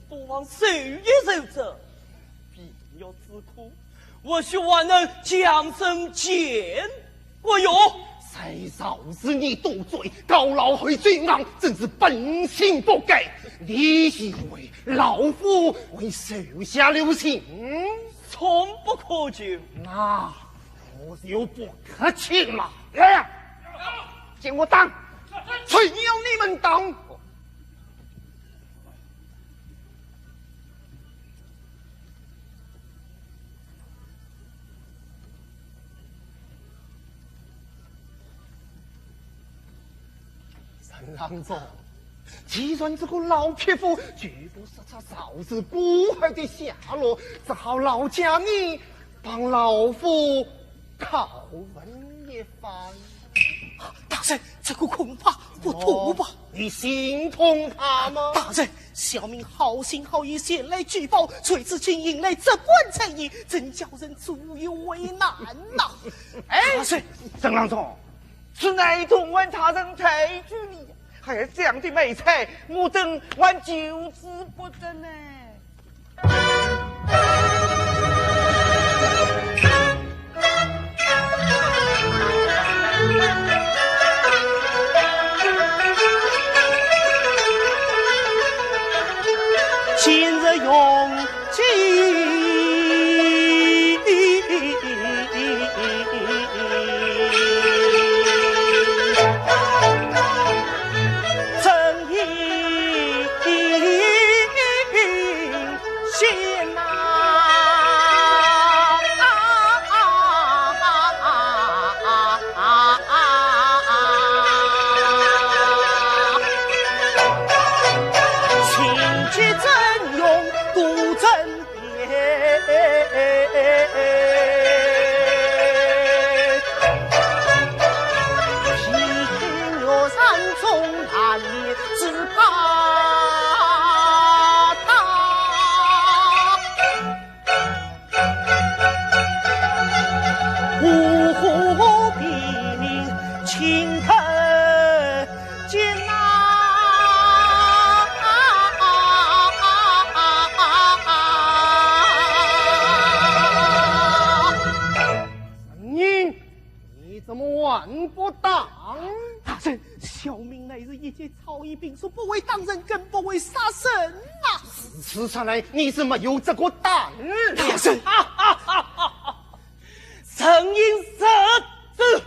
不妨受一受这皮肉之苦，或许还能强身健骨哟。谁饶是你多嘴，告老还尊昂，真是本性不改。你以为老夫会收下刘兴？从不可求。那我就不客气了。来呀，给我打！谁要你们打？ 陈郎中，既然这个老匹夫拒不说出赵氏孤儿的下落，只好劳驾你帮老夫拷问一番。大人，这个恐怕不妥吧？哦，你心痛怕吗？大人，小民好心好意前来举报，谁知竟引来这般争议，真叫人左右为难呐。哎，大人，陈郎中， 是哪一通问他人抬举你，还有这样的美才，我等还求之不得呢。今日用 你怎么还不打？大人，小民乃是一介草鞋兵卒，不会打人，更不会杀人啊！如此说来，你是没有这个胆。大人，沉吟三日，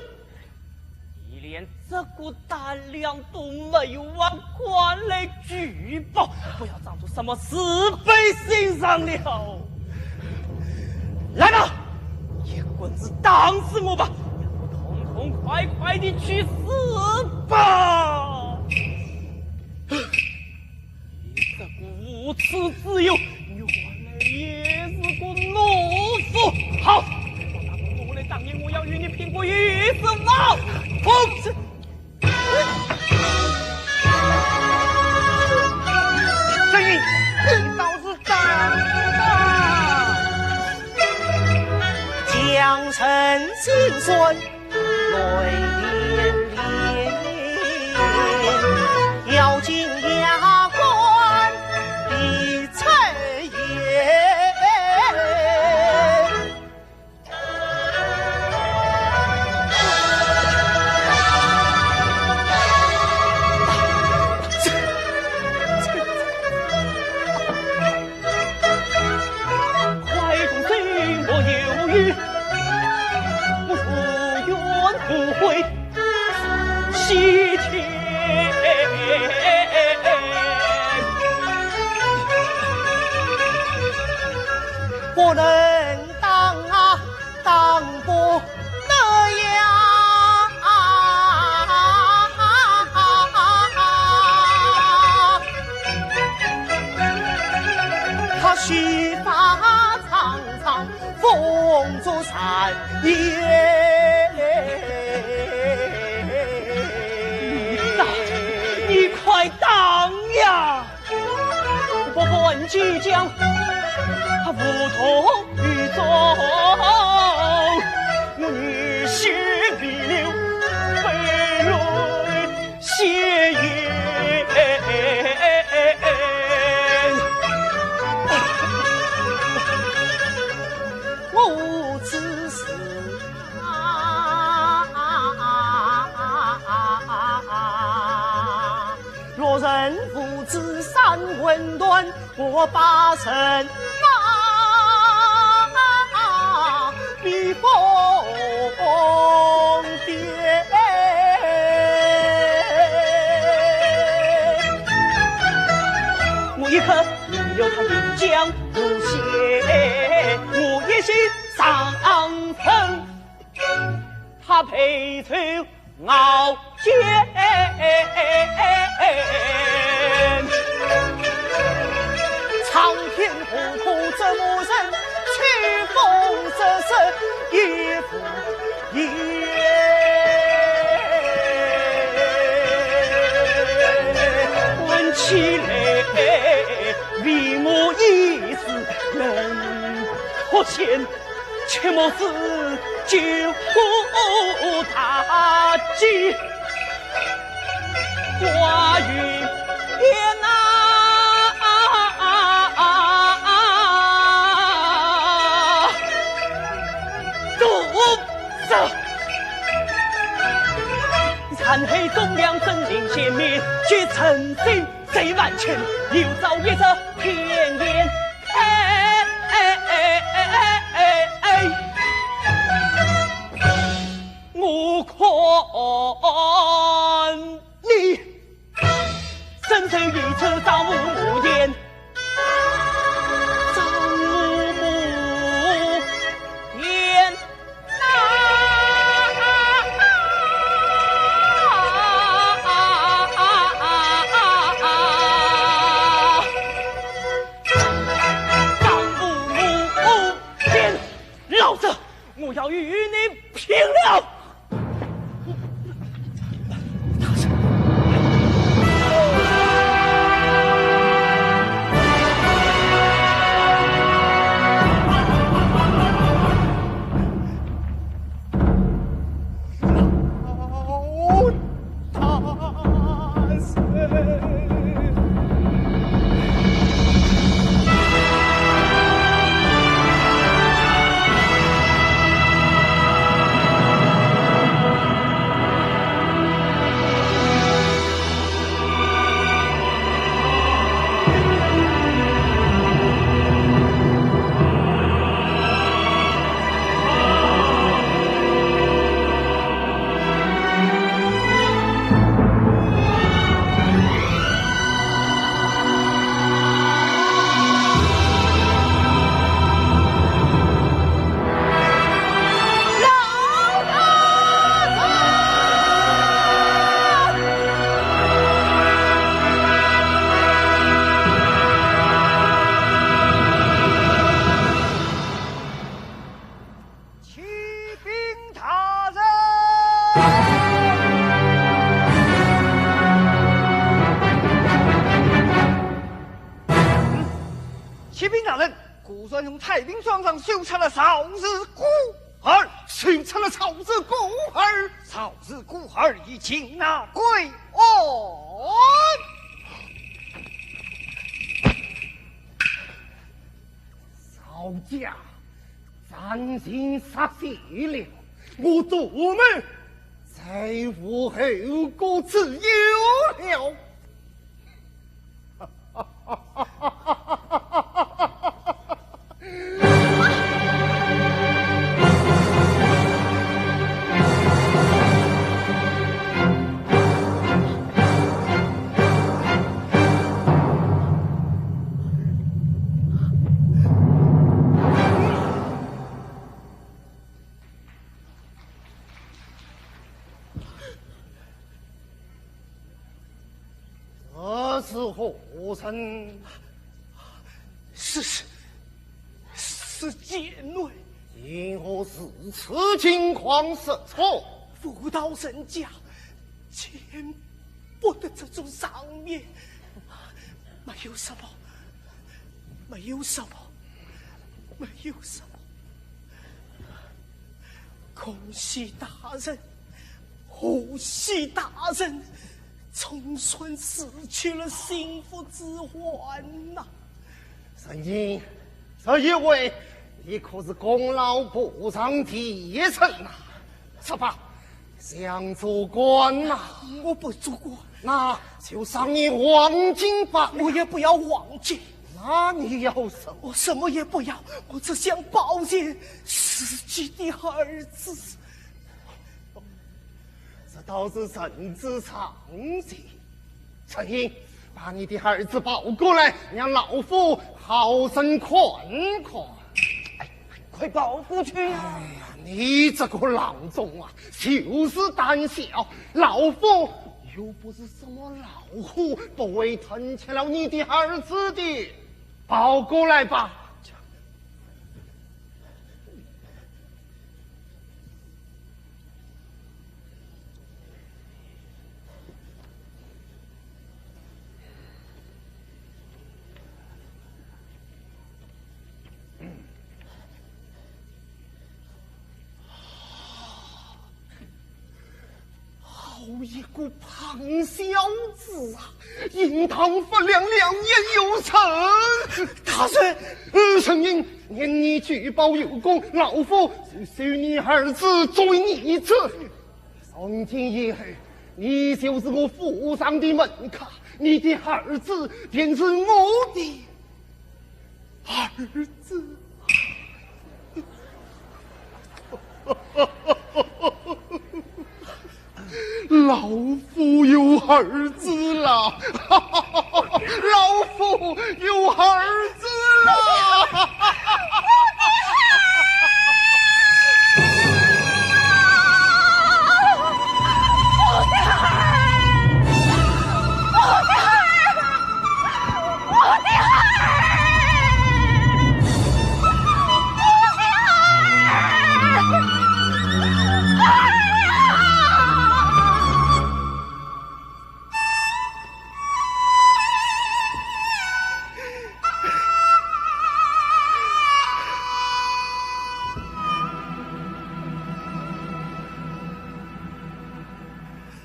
你连这个胆量都没有，还敢来举报，不要装出什么慈悲心肠了。来吧，一棍子打死我吧，让我痛痛快快地去死吧。你这个无耻之徒，原来也是个懦夫。好，我拿棍子来打你，我要与你拼个鱼死网破。 这一，你倒是打吧。不能打啊，打不得呀！他须发苍苍，风烛残叶。即将，无动于衷。我女婿未留，非论先言。我此事啊， 若人无知三魂断，我八成啊，避风边。我一刻没有他，临江无限，我一心上层。 他陪酒熬煎。苍天何苦折磨人，秋风瑟瑟夜复夜。问起来，为我一时能脱险。 切莫使酒过大忌，花语言啊，毒蛇。染黑忠良真令先灭，绝诚信 谁万千，有朝一日天边。哎，哎，哎，哎，哎，哎，我看你身首异处，招无无言，招无无言。 老贼，我要与你拼了！ 启禀大人。启禀大人，顾传雄太平庄上搜出了赵氏孤儿。搜出了赵氏孤儿？赵氏孤儿已经拿归案。 赵家掌心失陷了，我杜某再无后顾之忧了。 这是何人？是，是，是贱内。竟何如此惊慌失措？妇道人家，见不得这种场面，没有什么，没有什么，没有什么。恭喜大人，贺喜大人，总算死去了心腹之患呐。陈英，这一回你可是功劳不上第一层呐。说吧，想做官呐？我不做官。那就赏你黄金吧。我也不要黄金。那你要什么？我什么也不要，我只想保全自己的儿子。这倒是人之常情。陈英，把你的儿子抱过来，让老夫好生看看。快抱过去呀！哎呀，你这个郎中啊，就是胆小。老夫又不是什么老虎，不会吞吃了你的儿子的。抱过来吧。好一个胖小子啊！印堂发亮，两眼有神。大人，呃，陈英，念你举报有功，老夫就收你儿子作为义子。从今以后，你就是我府上的门客，你的儿子便是我的儿子。老夫有儿子了，老夫有儿子了。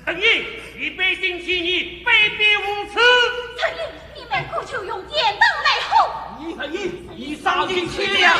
陈英，你背信弃义，卑鄙无耻！陈英，你们苦求用典当来吼！陈英，你丧尽天良！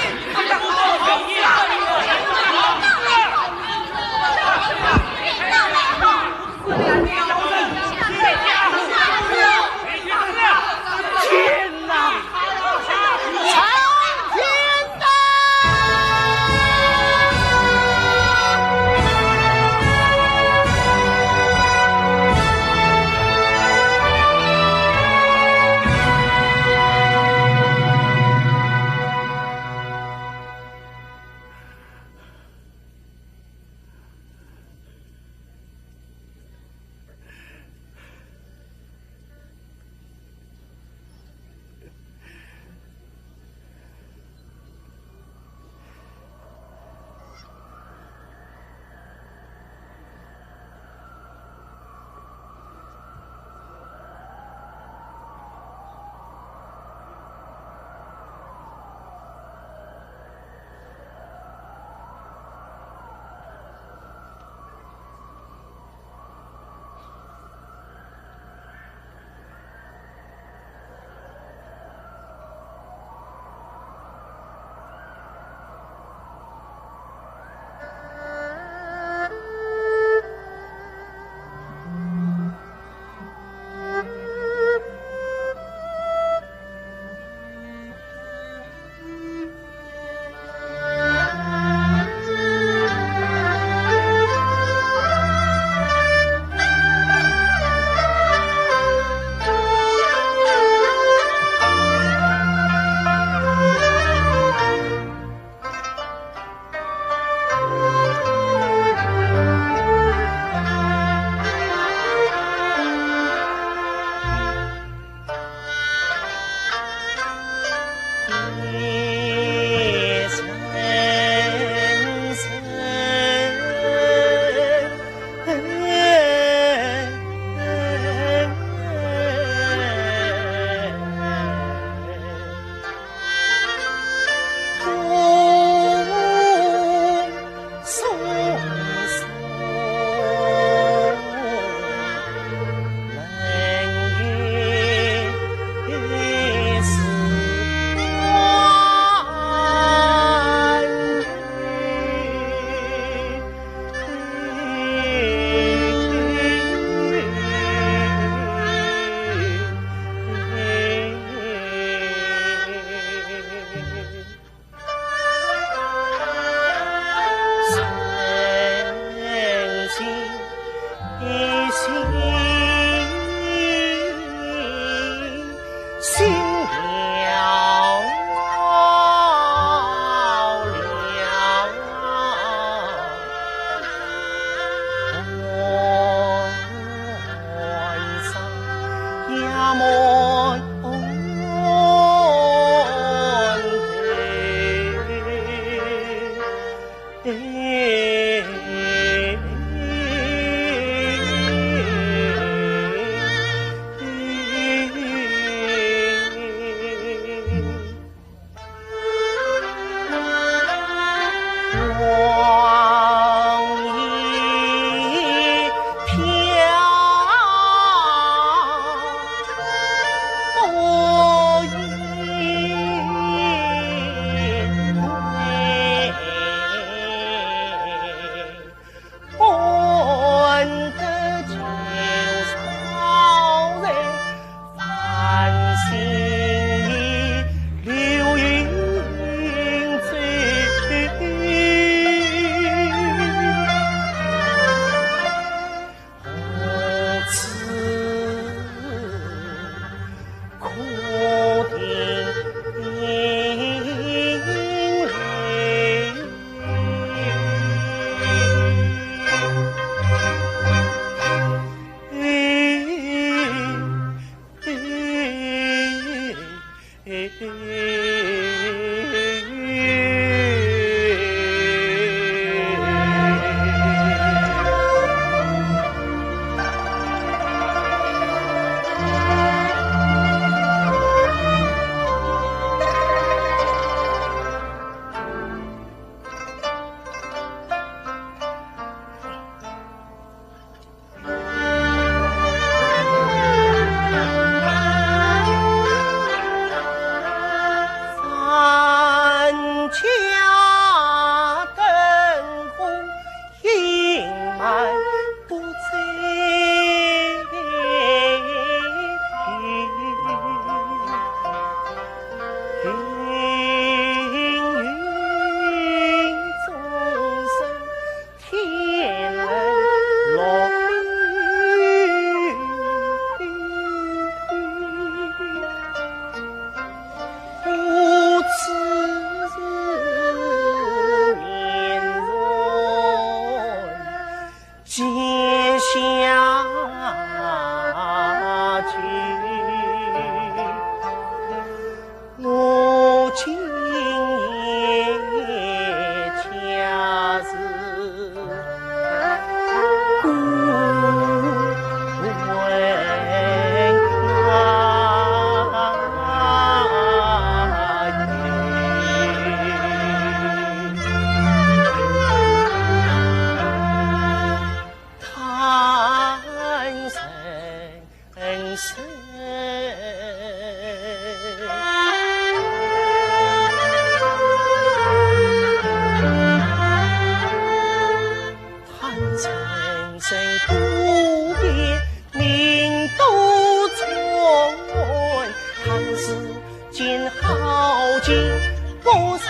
不伤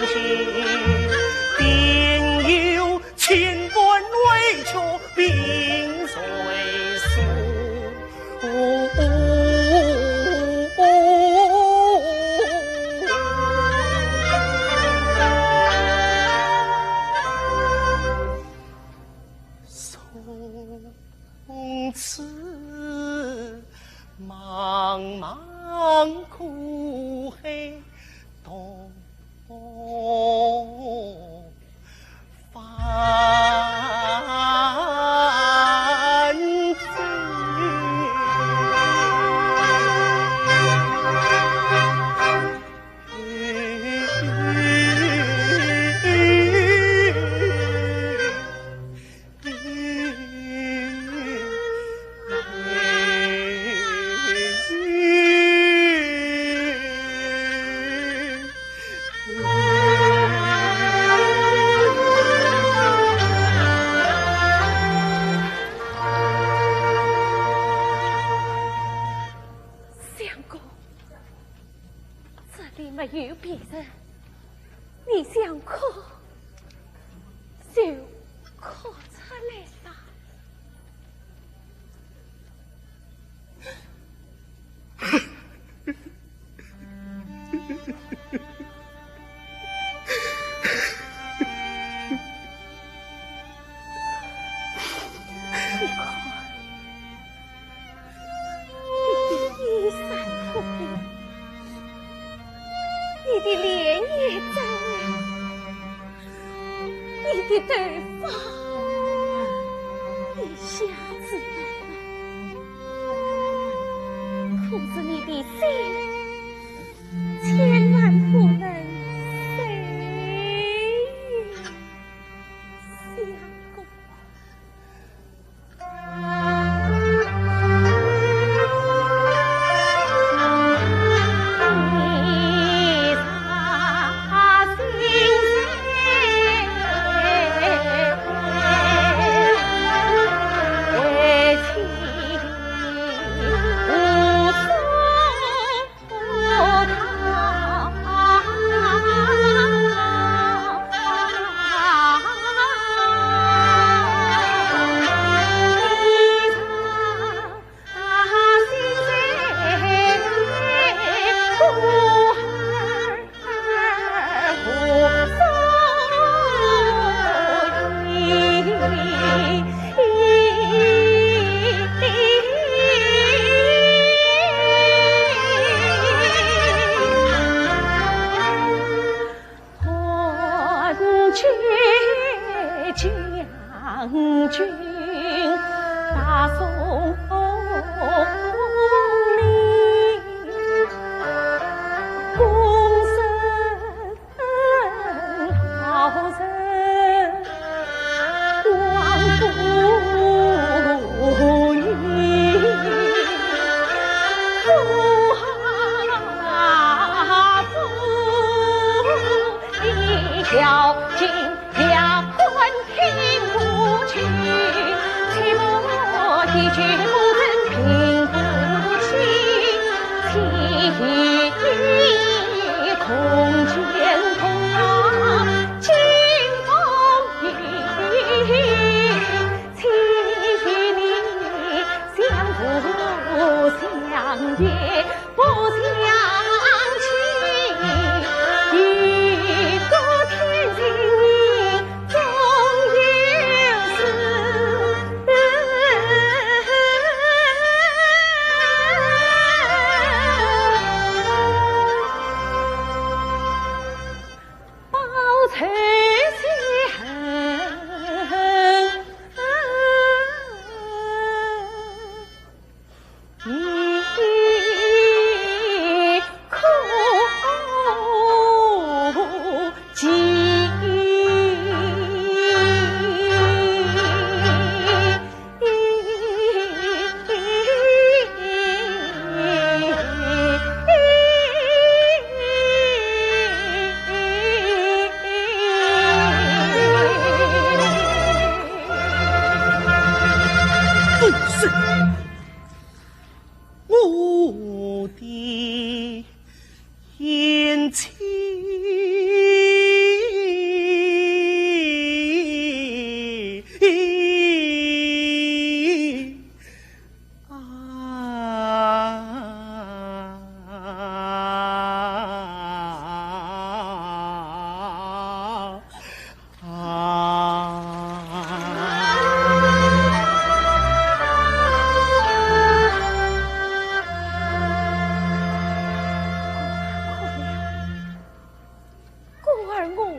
心，定有千般委屈并随诉。从此茫茫苦海东方。 相公，这里没有别人，你想哭就哭出来吧。 你看，你的衣衫破旧，你的脸也皱了，你的头发也下垂了，可是你的心 千万不能碎呀，相公。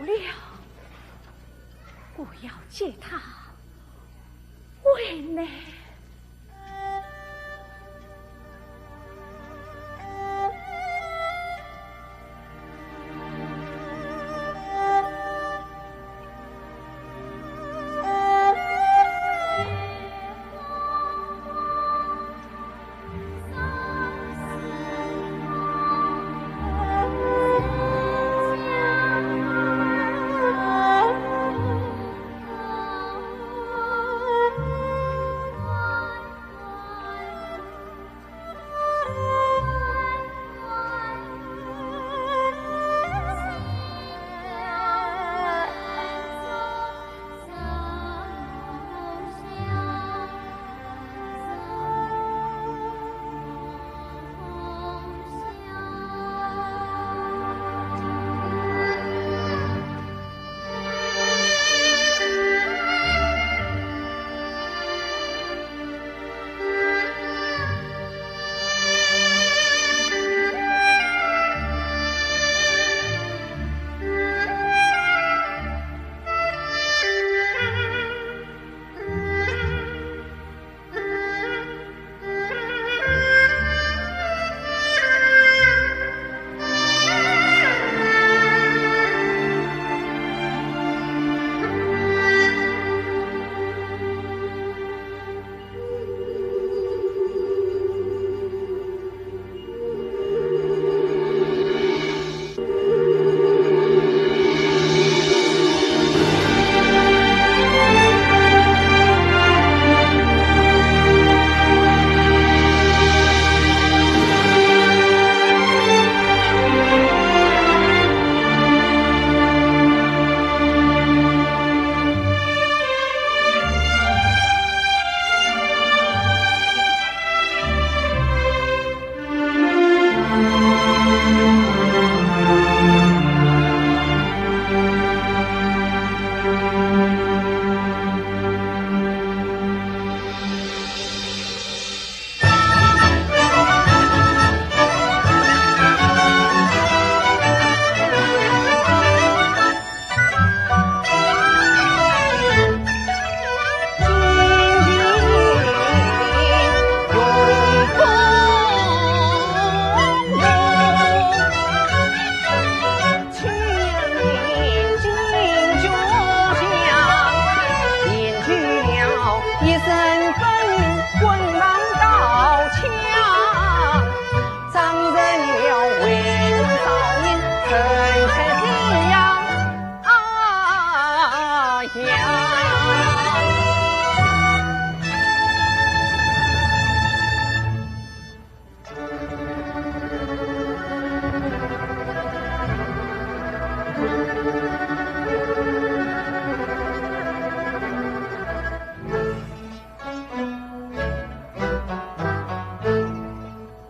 不要，我要借它为难。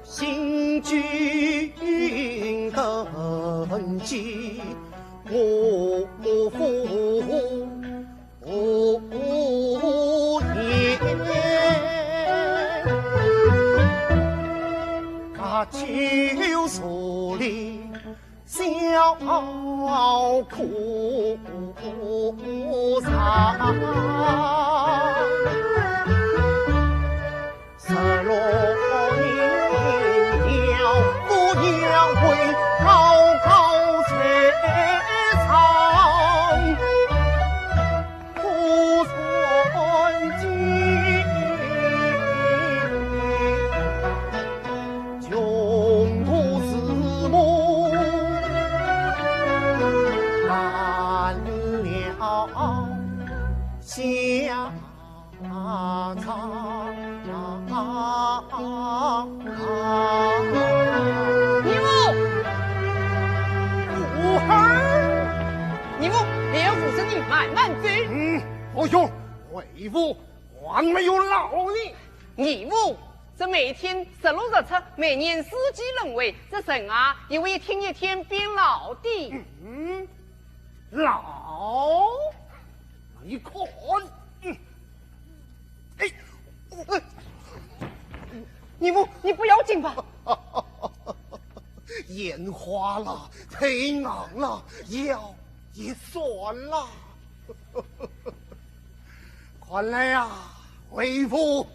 心惊胆战我无言，啊，就坐立 小可长。十六年，我也会高高在上。 可算尽穷途之梦，赶了下场。义父，武二，义父，连府使你慢慢走。嗯，侯兄，为父 还没有老呢。义父，这每天日落日出，每年四季轮回，这人啊，也会一天一天变老的。嗯，老？你看，嗯，哎，呃，义父，你不要紧吧？眼花了，腿硬了，腰也算了。看来呀，为父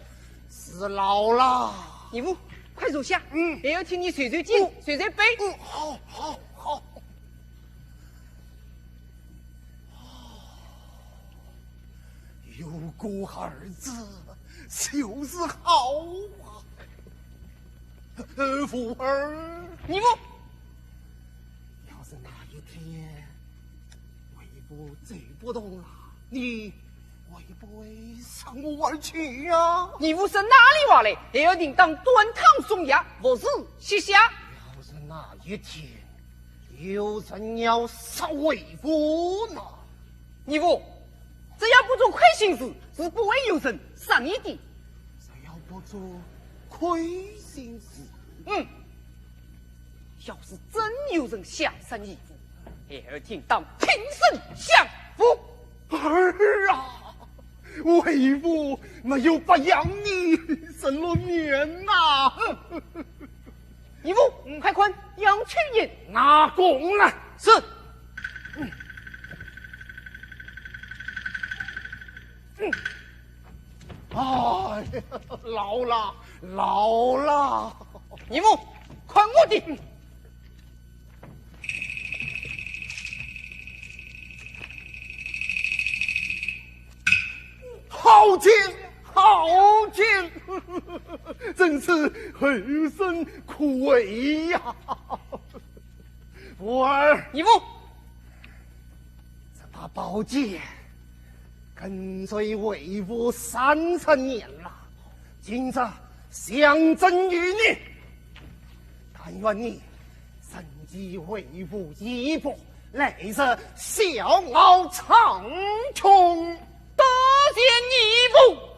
是老了。义父，快坐下，嗯。还要替你捶捶肩，哦。捶捶背。嗯，好，好，好。有个儿子就是好啊。呃，福儿。义父。要是那一天 为父走不动了，你会不会向我而去呀？义父说哪里话来，还要定当端汤送药，服食息下。要是那一天有人要杀为父呢？义父，只要不做亏心事，是不会有人杀你的。只要不做亏心事？嗯。 要是真有人想杀义父，孩儿定当挺身相助。儿啊，为父没有白养你十六年呐。义父，快看，杨秋英。拿弓来。是。嗯。嗯。 哎，老了，老了。义父，看我的！好箭，好箭，真是后生可畏呀！ 福儿。义父。这把宝剑跟随为父三十年了，今日象征于你，但愿你承继为父衣钵，来日笑傲苍穹。 多谢义父。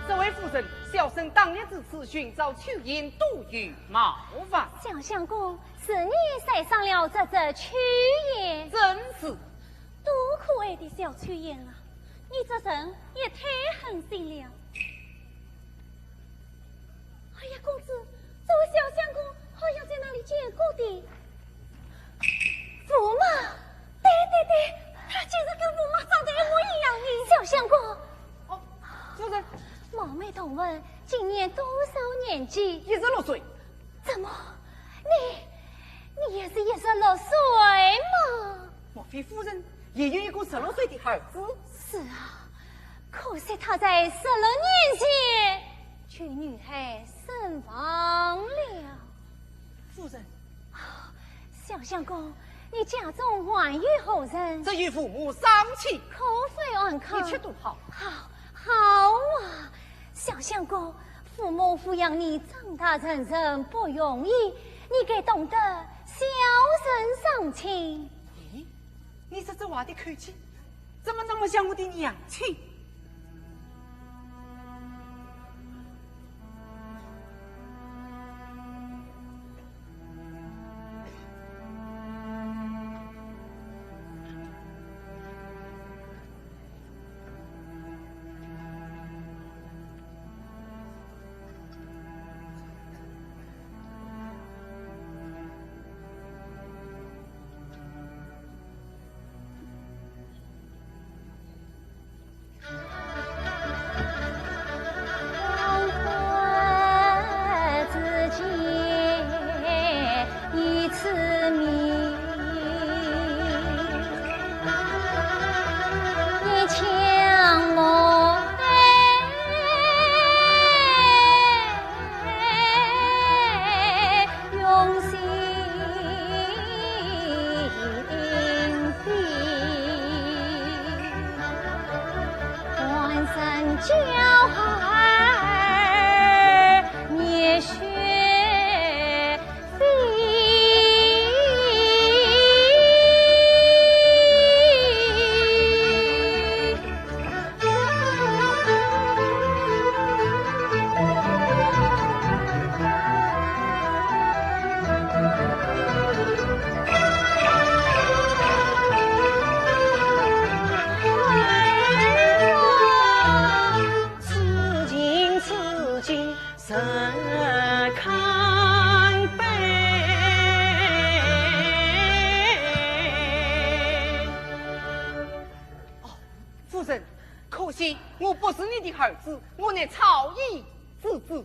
这位夫人，小生当日至此寻找秋英，多有冒犯。小相公，是你栽伤了这只秋英？正是。多可爱的小秋英啊，你这人也太狠心了。 哎呀，公子，这位小相公好像在哪里见过的。驸马，对对对，他竟然跟驸马长得一模一样呢。小相公。哦，夫人。冒昧同问，今年多少年纪？一十六岁。怎么，你，你也是一十六岁吗？莫非夫人也有一个十六岁的儿子？是啊， 可惜他在十六年前就遇害身亡了。夫人。小相公，你家中还有何人？只有父母双亲。可否安康？一切都好。好，好啊，小相公，父母抚养你长大成人不容易，你该懂得孝顺双亲。咦，你说这话的口气怎么那么像我的娘亲？哦，夫人，可惜我不是你的儿子，我乃曹乙之子。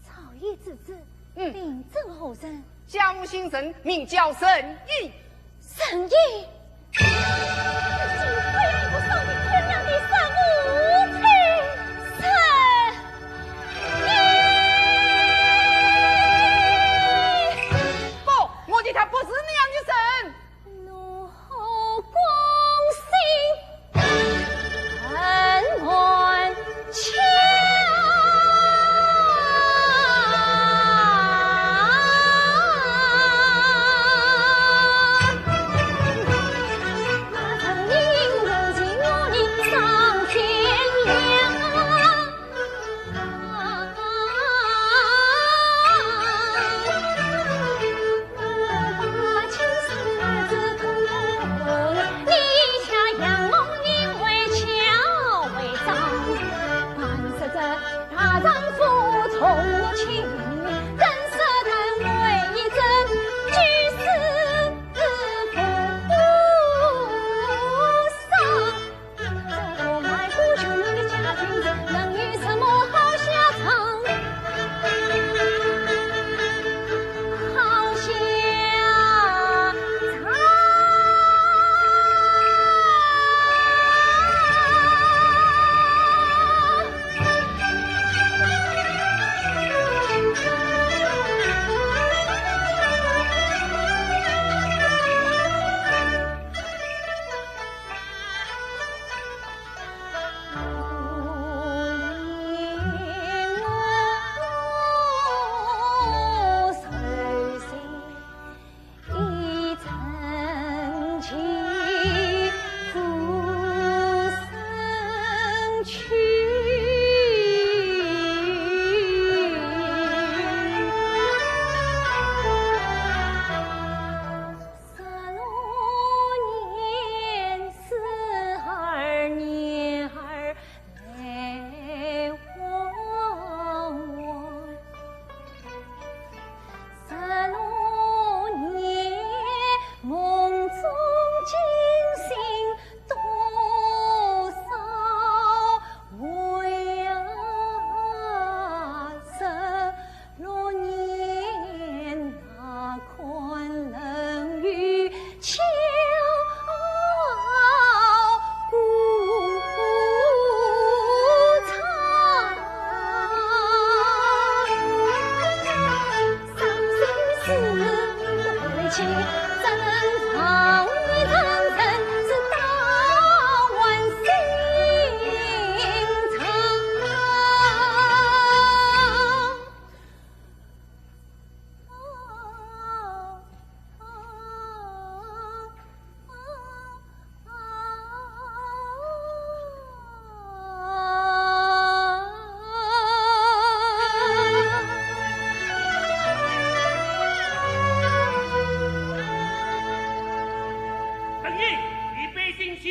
曹乙之子？嗯。名字何人？ 家父姓陈，名叫陈乙。陈乙？你竟非一个上得天堂的神父，陈乙！不，我对他不是那样的人。 怒火攻心，恨断肠。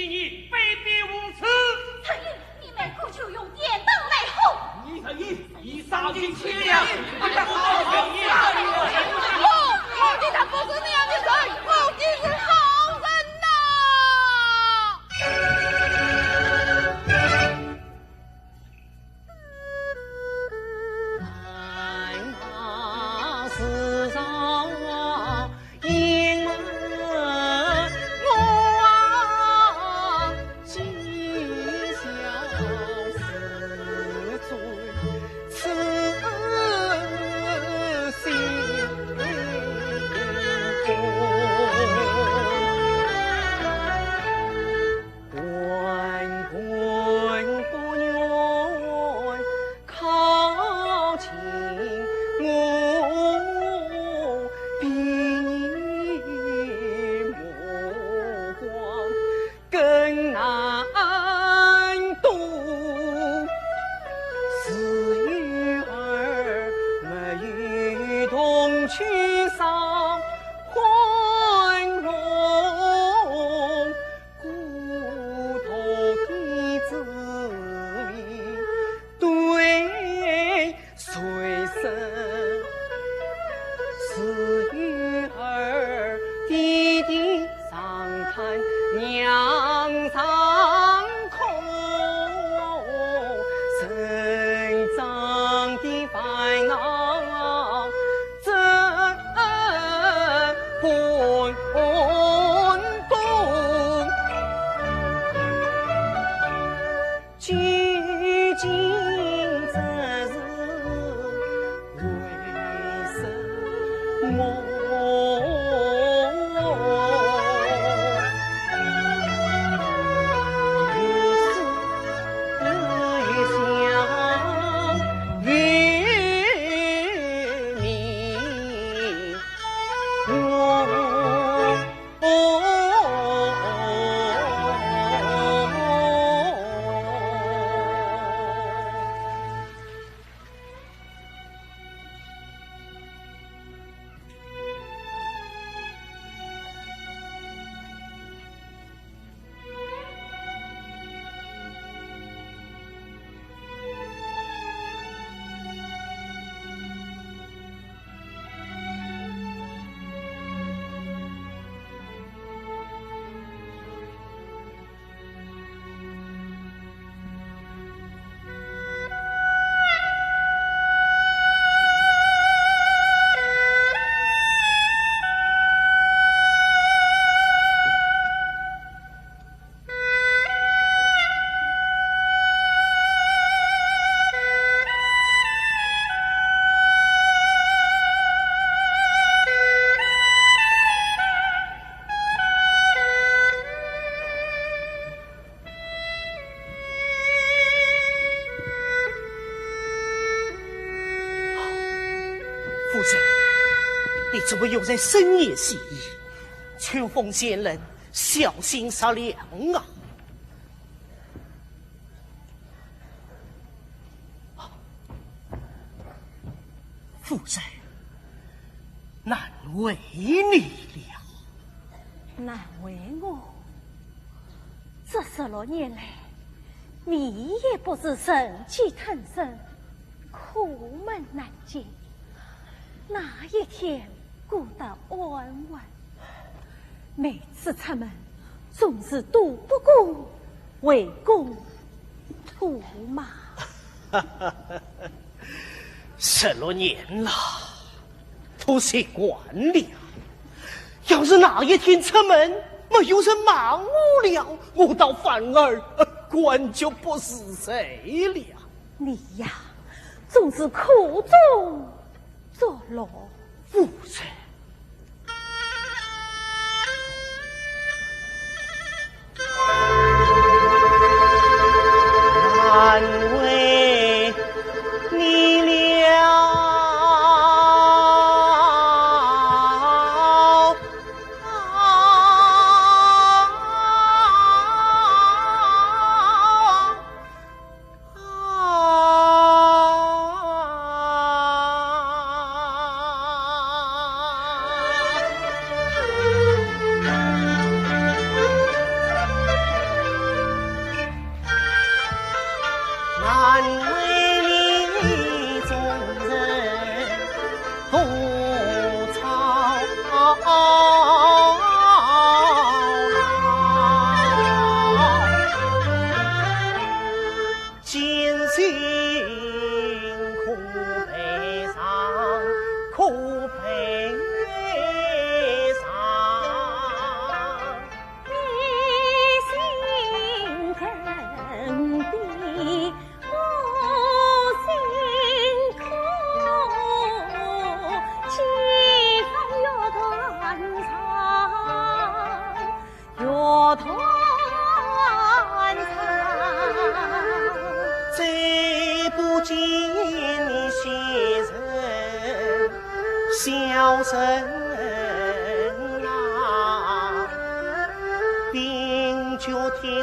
你卑鄙无耻！陈琳，你们果决用扁担来吼！你陈琳，你丧尽天良，你个好人！我，我的他不是那样的人，我的是好人呐！夫人，你怎么又在深夜戏艺？秋风渐冷，小心着凉啊！夫人，难为你了。难为我？这十六年来，你也不知人饥吞声，苦闷难禁，哪一天过得安稳？每次出门，总是躲不过为公吐骂。十六年了，都习惯了。要是哪一天出门，没有人骂我了，我倒反而，呃，官就不是罪了。你呀，总是苦中作乐。夫人，难为你了。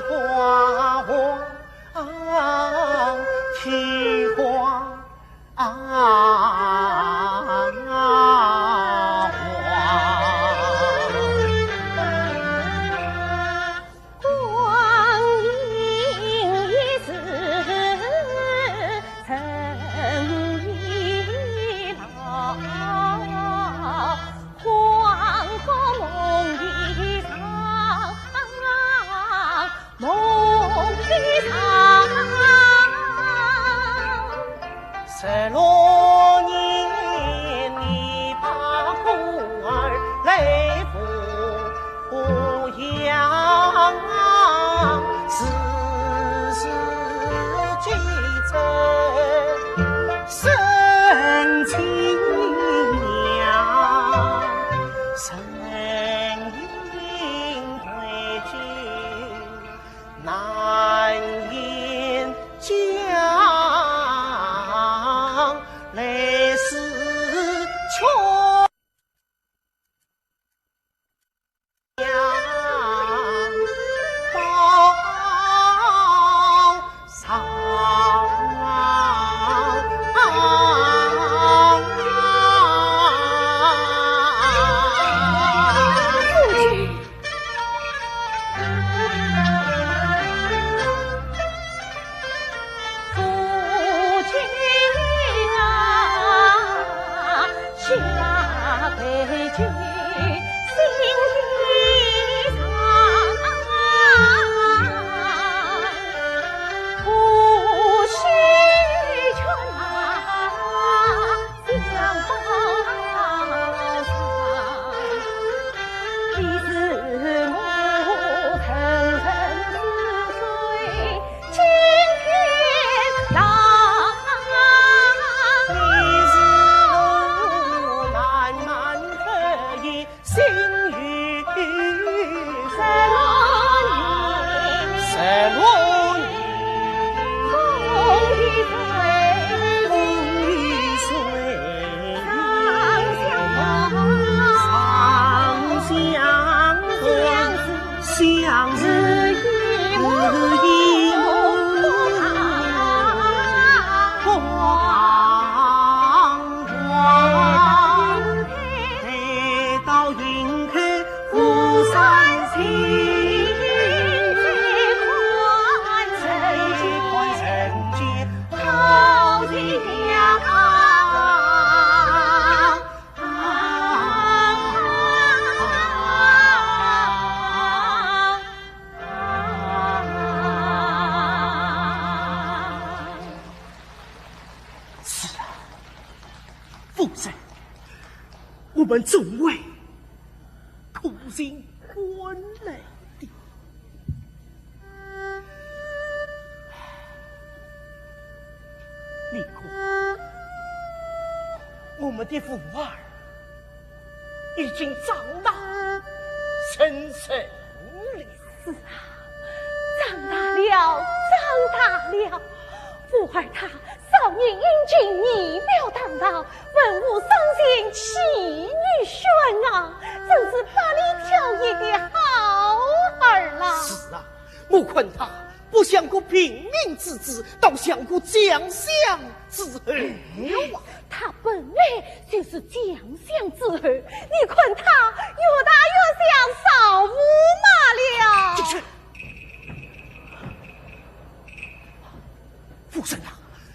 花花，啊，奇花啊，花。光阴一逝，尘已老。黄河梦一场，梦一场。十六年，你把孤儿来抚养，时时记着深情娘。 身影归去，难言讲，泪似秋阳。 上。是啊，夫人，我们总为苦尽甘来的。 你看，我们的福儿已经长大成人了。是啊，长大了，长大了。福儿他少年英俊，仪表堂堂，文武双全，气宇轩昂，真是百里挑一的好儿郎。是啊， 我看他不像个平民之子，倒像个将相之儿。哎呦啊，他本来就是将相之儿，你看他越大越像少驸马了。就是。夫人啊，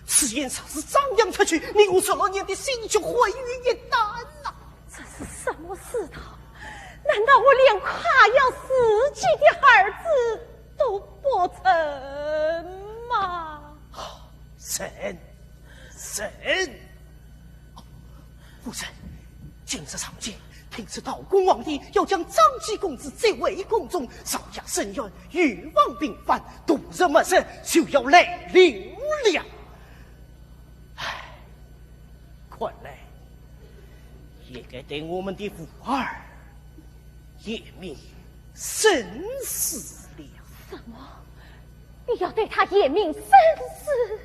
此言若是张扬出去，你我十六年的心血毁于一旦呐。这是什么世道？难道我连快要死去的儿子 都不成吗？成，成。哦，夫人，今日上见，听说道光皇帝要将张继公子接回宫中，朝野伸冤，欲望频繁，度日末日就要来临了。唉，看来也该对我们的福儿 言明生死了。什么？你要对他言明生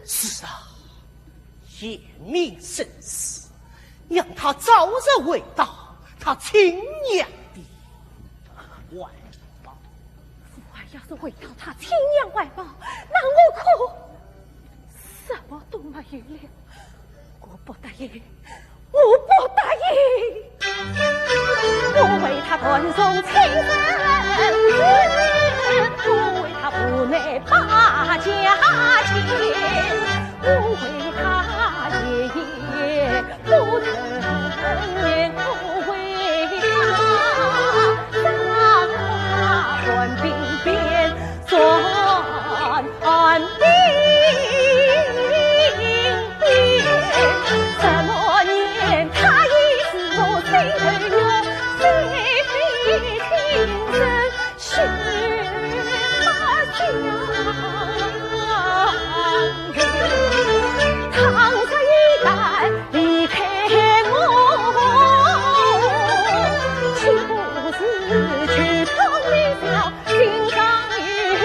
死？是啊，言明生死，让他早日回到他亲娘的怀抱。福儿要是回到他亲娘怀抱，那我可什么都没有了。我不答应，我不答应。我为他断送亲生子，我为他不能把家亲，我为他夜夜 不曾为他张花冠鬓边，算鬓边。这么年他已是我心头月，谁非情深 是他乡人。倘若一旦离开我，岂不是举头一笑，心上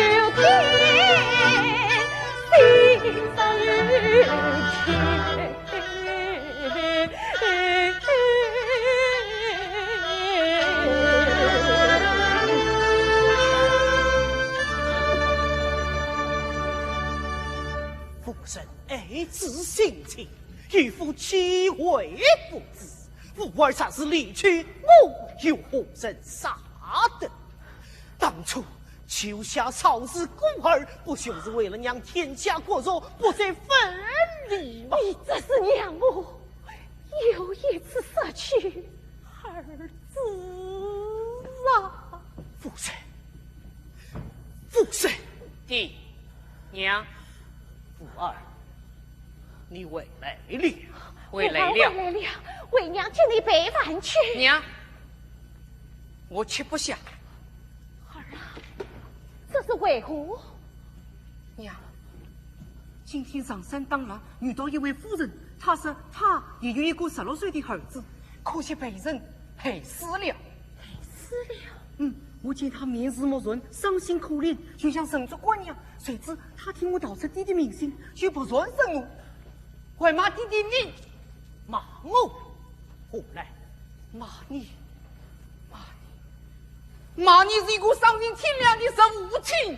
有天，心上有天？ 夫人爱子心切，有负其为不知，武二若是离去，我又何人舍得？ 当初救下曹氏孤儿，不就是为了让天下国弱不再分离吗？你这是让我又一次失去儿子啊！夫人，夫人！爹娘。武二，你回来了。回来了。武二回来了，为娘替你备饭去。娘， 我吃不下。儿啊，这是为何？娘，今天上山打猎，遇到一位夫人，她说她也有一个十六岁的儿子，可惜被人害死了。害死了？嗯，我见她面色木然，伤心可怜，就想寻着姑娘，谁知她听我道出爹的名姓，就不愿认我，还骂爹爹你 骂我？何来？骂你，骂你，骂你是一个丧尽天良的无情。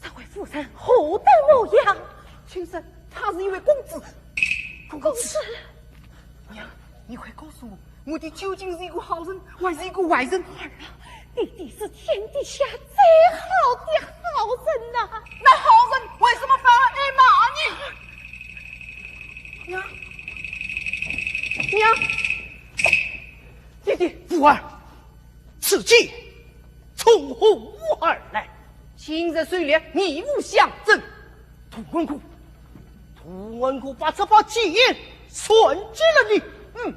这位夫人何等模样？听说他是一位公子。公子？娘，你快告诉我， 我爹究竟是一个好人，还是一个坏人？儿啊，爹爹是天底下最好的好人呐。那好人为什么反而挨骂呢？娘，娘，爹爹。武二，此计从何而来？今日谁料你无相争。 杜安科，杜安科把这把剑传给了你。嗯，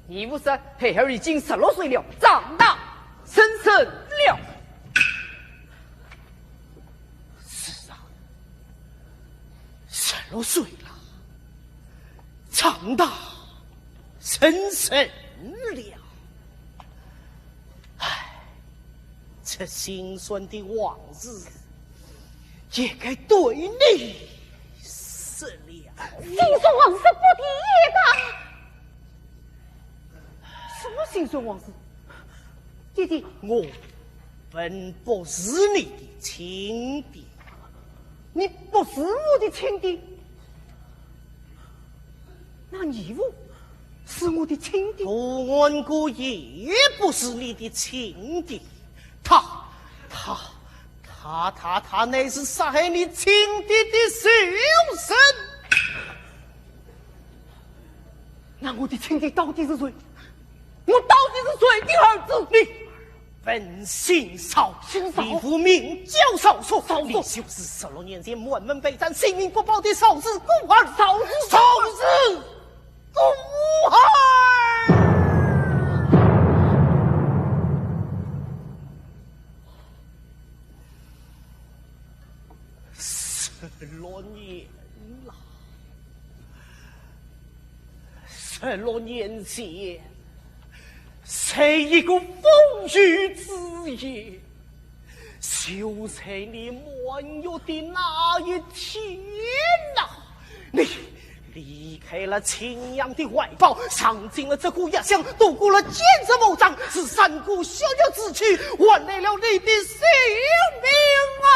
你不是孩儿已经十六岁了，长大成人了。是啊，十六岁了，长大成人了。唉， 这心酸的往事，也该对你说了。心酸往事不提也罢。什么心酸往事？爹爹，我本不是你的亲爹。你不是我的亲爹？ 那义父是我的亲爹。杜安科也不是你的亲爹，他，他，他，他，他乃是杀害你亲爹的仇人。那我的亲爹到底是谁？我到底是谁的儿子？你 本姓邵，姓邵。你父名叫邵叔，邵叔。你就是十六年前满门被斩、性命不保的邵氏孤儿。邵氏，邵氏孤儿。十六年了。 十六年前，在一个风雨之夜，就在你满月的那一天呐，你离开了青阳的怀抱，闯进了这个异乡，度过了千日磨障，是三个血肉之躯，换来了你的性命啊！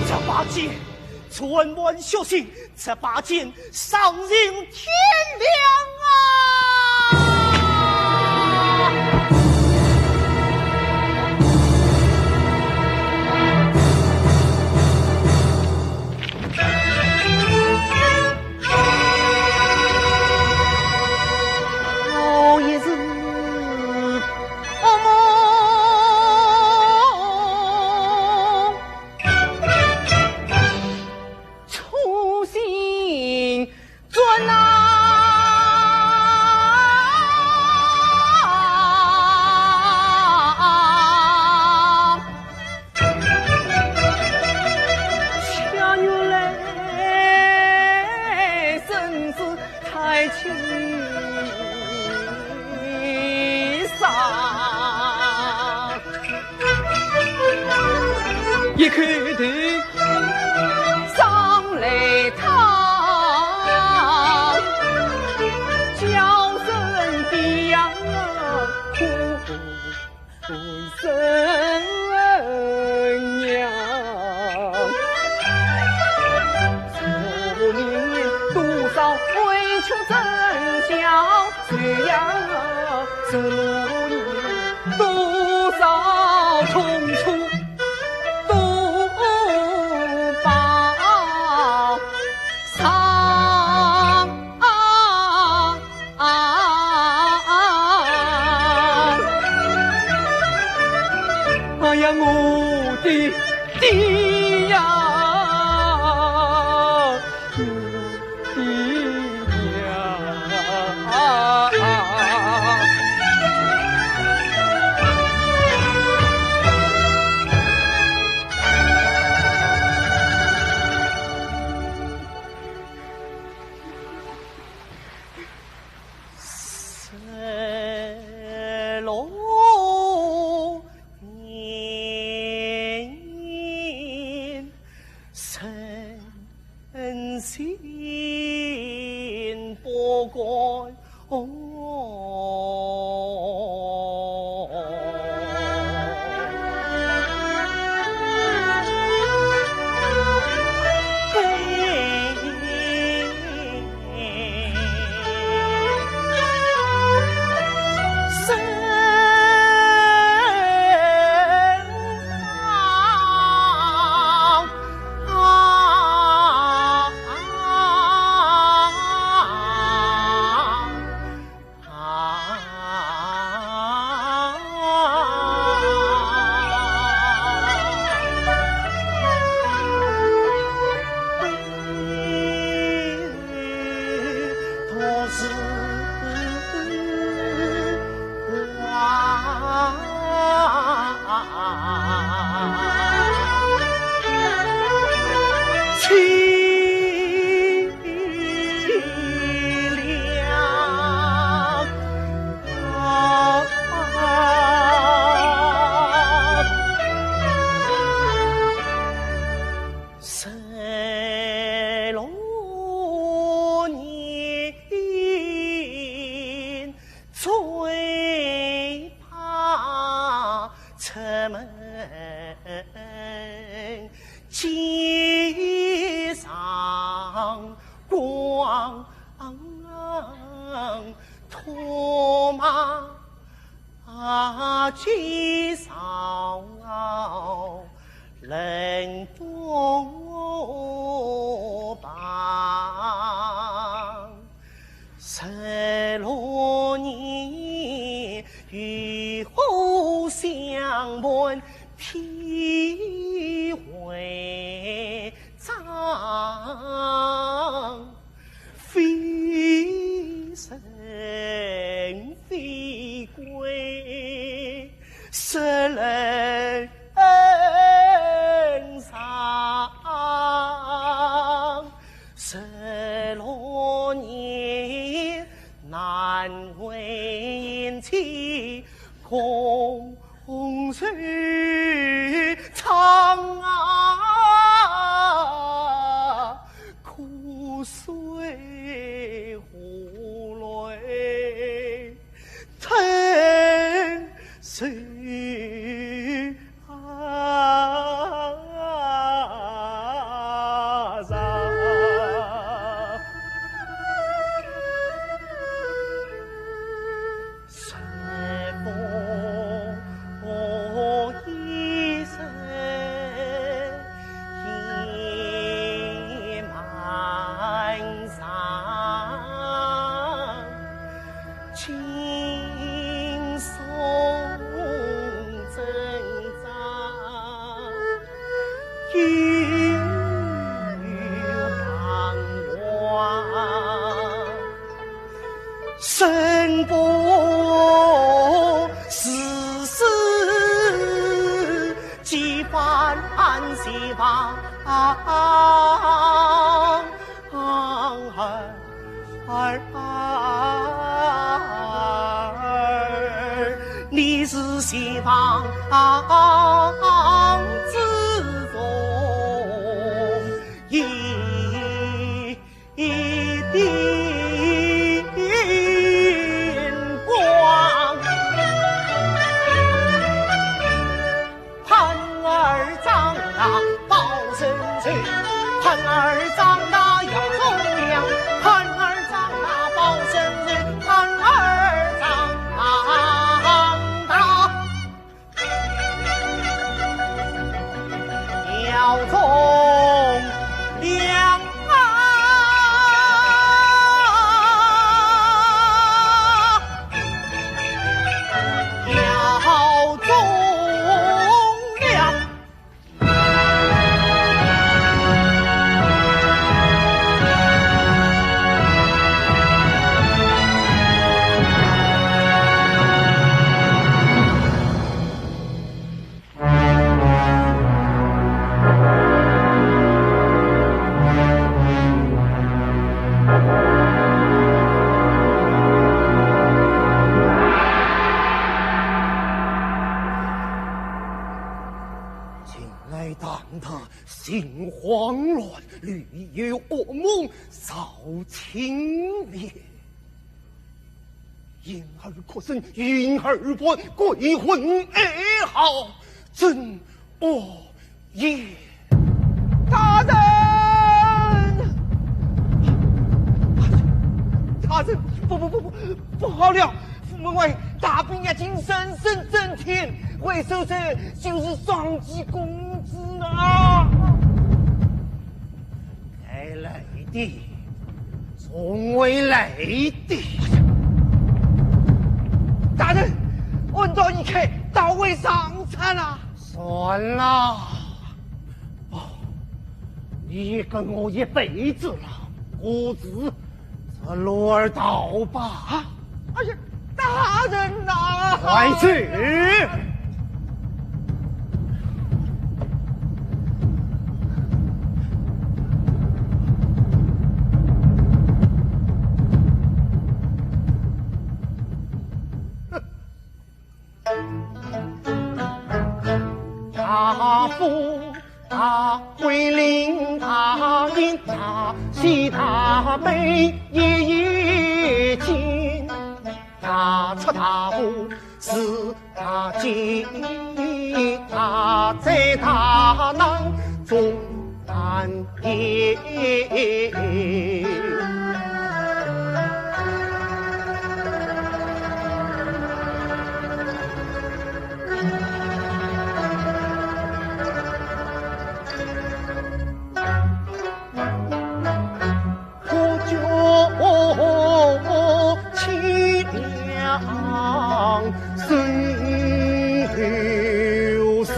这把剑充满血腥，这把剑 丧尽天良啊！我也是噩梦。 初心转啊，恰原来身子太轻伤。 一口头上来淌，叫声爹呀，苦生娘。 多少委屈真相随呀，多少痛楚都报上。 啊，哎呀，我的爹呀，我的娘！出门街上光，托马街上人多旁。 十六年，渔火相伴披回张，非人非鬼，十人 上，十六年难为情空守长啊，苦水苦泪 吞水啊！近来当道心慌乱，屡有噩梦，少清眠。 婴儿哭声，婴儿啼，鬼魂哀号，真恶也。大人！大人！不不不不，不好了！府门外大兵压境，声声震天，为首者就是双喜公子啊！ 来来的，从未来的。大人，暗道已开，道会上参啊！算了，哦，你跟我一辈子了，故此 这路而逃吧。啊，哎呀，大人呐！快去！大富 大归林大印大喜大悲一一尽，大彻大悟四大经。在大难中难也。我叫凄凉身后事。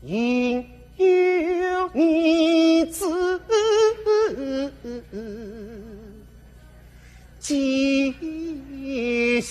应有你之吉祥。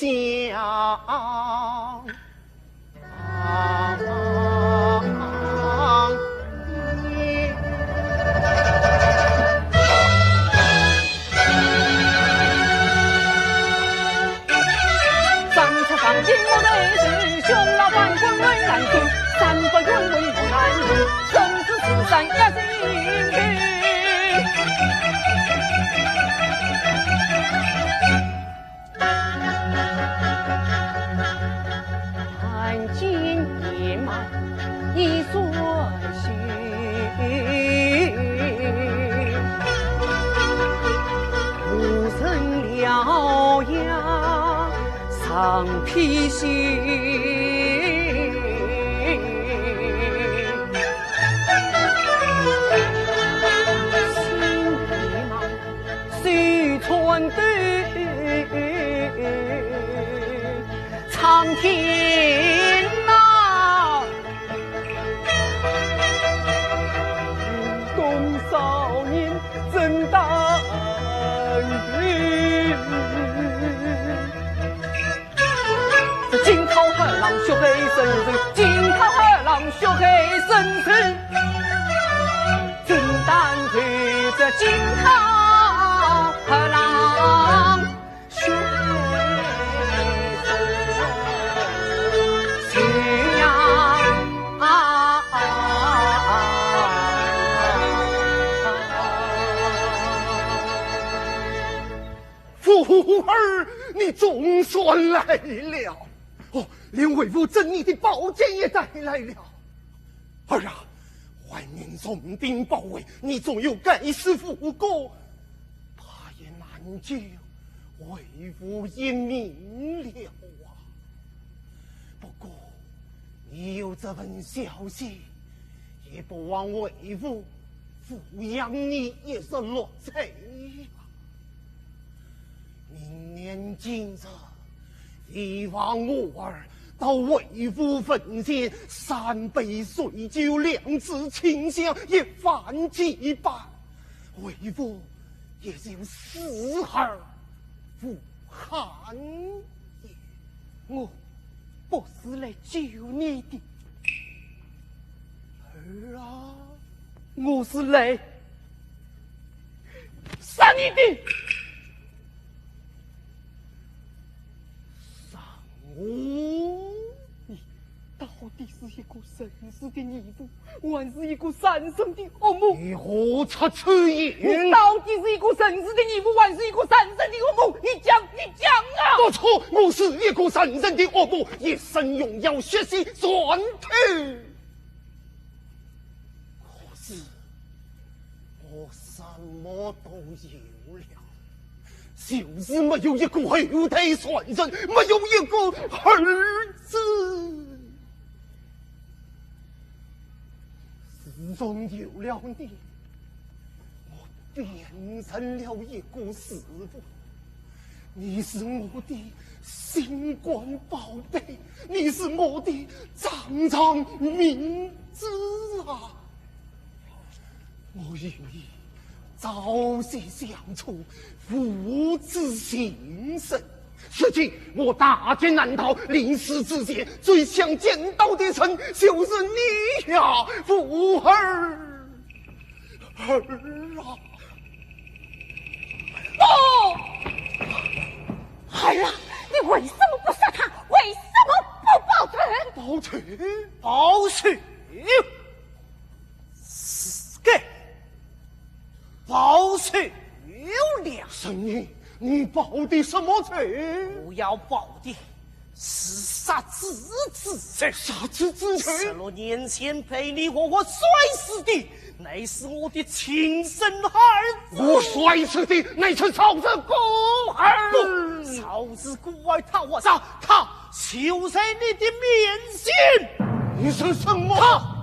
福儿，你总算来了。哦，连为父赠你的宝剑也带来了。儿啊，怀念重兵包围，你总有该死父过，怕也难救，为父一命了啊。不过，你有这份孝心，也不枉为父抚养你一十六载啊。明年今日，你望我儿到为父坟前三杯水酒，两支清香，一番祭拜，为父也就死而无憾也。我不是来救你的，儿啊，我是来杀你的。杀我？你到底是一个仁慈的义父，还是一个杀人的恶魔？你何出此言？你到底是一个仁慈的义父，还是一个杀人的恶魔？你讲，你讲啊！不错，我是一个杀人的恶魔，一身荣耀，血洗船头。可是，我什么都有了，就是没有一个后代传人，没有一个儿子。自从有了你，我变成了一个师傅。你是我的心肝宝贝，你是我的掌上明珠啊！我与你朝夕相处，父子情深。如今我大难临头，临死之前，最想见到的人就是你呀，福儿。儿啊！不！儿啊，你为什么不杀他？为什么不报仇？报仇？报仇？是该了。神医，你报的什么仇？我要报的是杀子之仇。杀子之仇？十六年前被你活活摔死的，乃是我的亲生儿子。我摔死的乃是曹植孤儿。不，曹植孤儿他活着，他就在你的面前。你说什么？他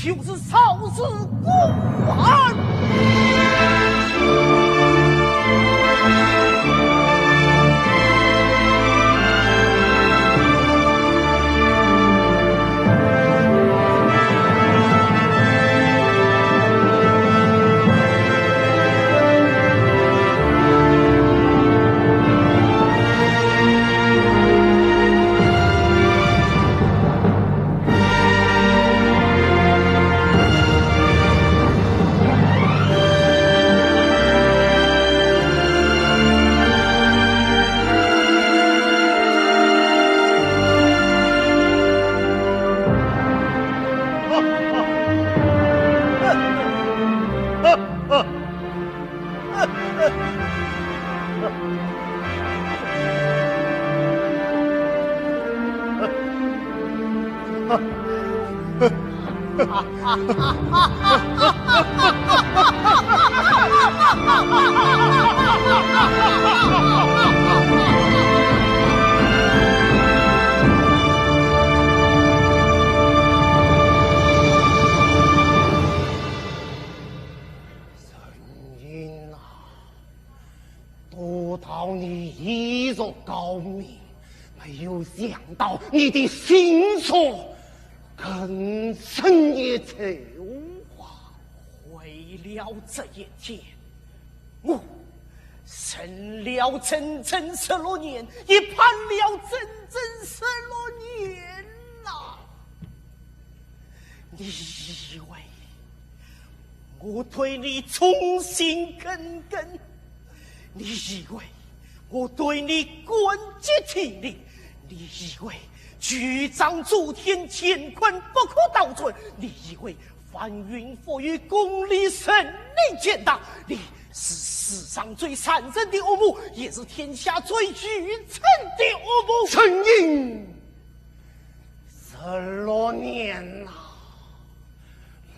就是曹植孤儿。陈英啊，都到你医术高明，没有想到你的心术更深一筹啊。为了这一点，我忍了整整十六年，也盼了整整十六年呐。 你以为我对你忠心耿耿？你以为我对你感激涕零？你以为局长朱天乾不可倒转？你以为翻云覆雨功利人你简单？你是世上最残忍的恶魔，也是天下最愚蠢的恶魔。陈英！ 十六年呐，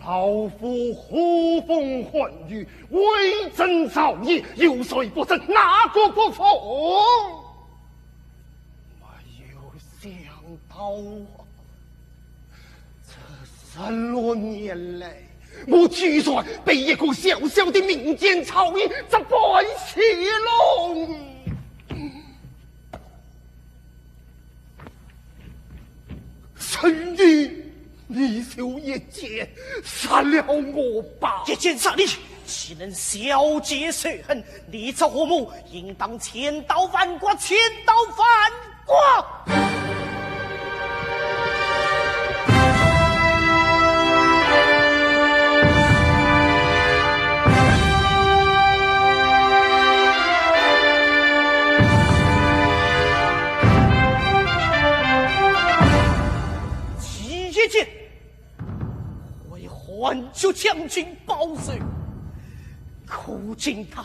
老夫呼风唤雨，威震朝野，有谁不臣，哪个不服？没有想到啊，这十六年来，我居然被一个小小的民间草医这般戏弄。 陈英，你就一剑杀了我吧！一剑杀你，岂能消解仇恨？你这恶魔，应当千刀万剐，千刀万剐！ 第一剑为汉族将军报仇，可敬他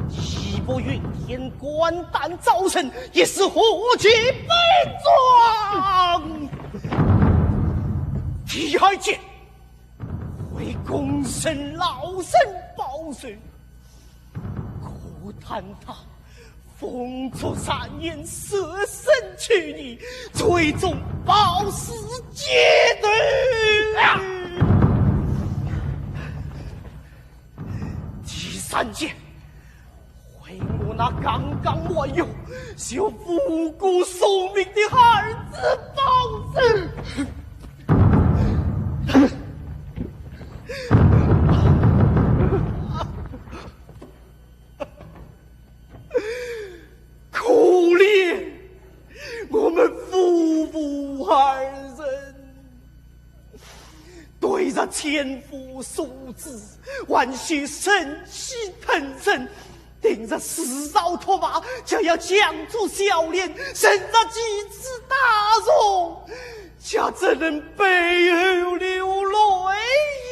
义薄云天，肝胆昭诚，也是何其悲壮。第二剑为功臣老臣报仇， 可叹他风烛残年，舍身取义，最终暴尸街头啊！第三剑，为我那刚刚没有就无辜送命的儿子报仇。 可怜我们夫妇二人，对着千夫所指，还需忍气吞声，听着四遭唾骂，就要犟嘴笑脸，忍着几次打骂，却只能背后流泪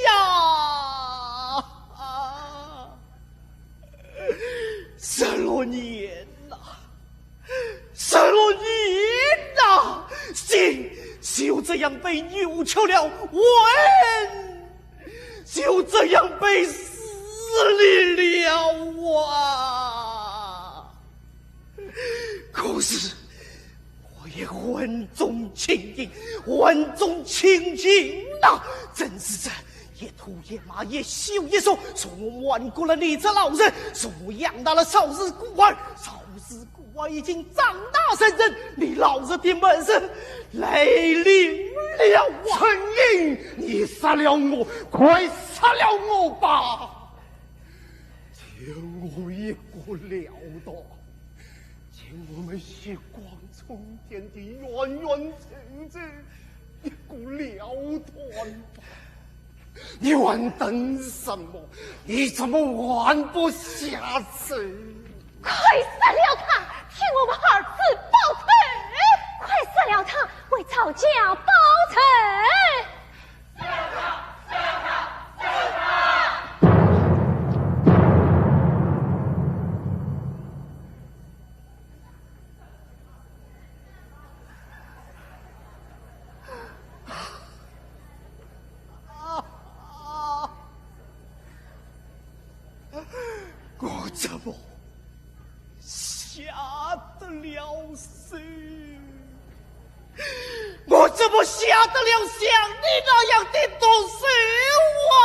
呀！年呐，十六年呐，心就这样被扭曲了，魂就这样被撕裂了啊！可是我也魂中清净，魂中清净呐，真是这一兔一马一秀一秀，从我瞒过了你这老人，从我养大了少时孤儿，少时孤儿已经长大成人，你老实的门生来临了啊！陈英，你杀了我，快杀了我吧！ 给我一个了断，将我们血光冲天的冤冤仇仇一个了断吧！你还等什么？你怎么还不下手？快杀了他，替我们儿子报仇！快杀了他，为曹家报仇！ 我怎么下得了手？我怎么下得了像你那样的毒手啊？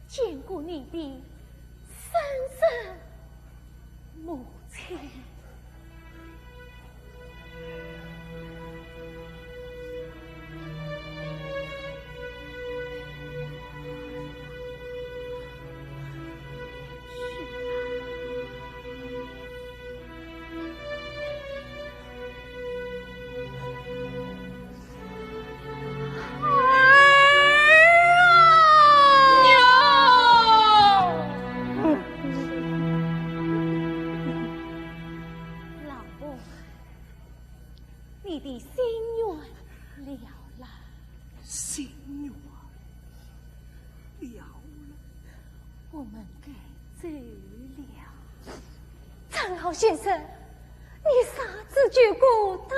见过你的生身母亲。老先生，你杀子救哥，大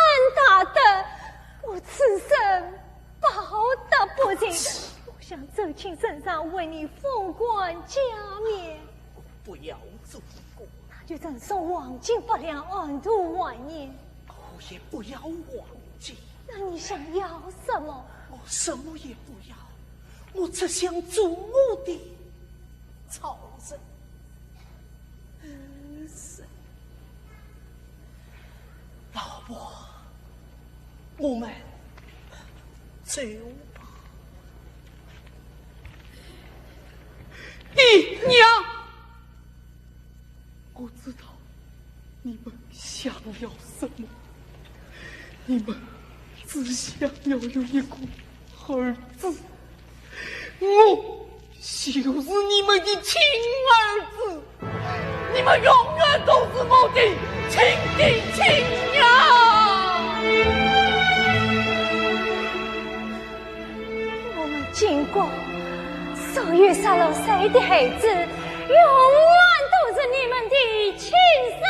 恩大德，我此生报答不尽。我想走亲善善，为你封官加冕。不要做官。那就赠送黄金百两，安度晚年。我也不要黄金。那你想要什么？我什么也不要，我只想做我的曹仁。 嗯，是。老伯，我们走吧。爹娘，我知道你们想要什么，你们只想要有一个儿子。 我就是你们的亲儿子，你们永远都是我的亲爹亲娘。我们金国所有十六岁的孩子，永远都是你们的亲生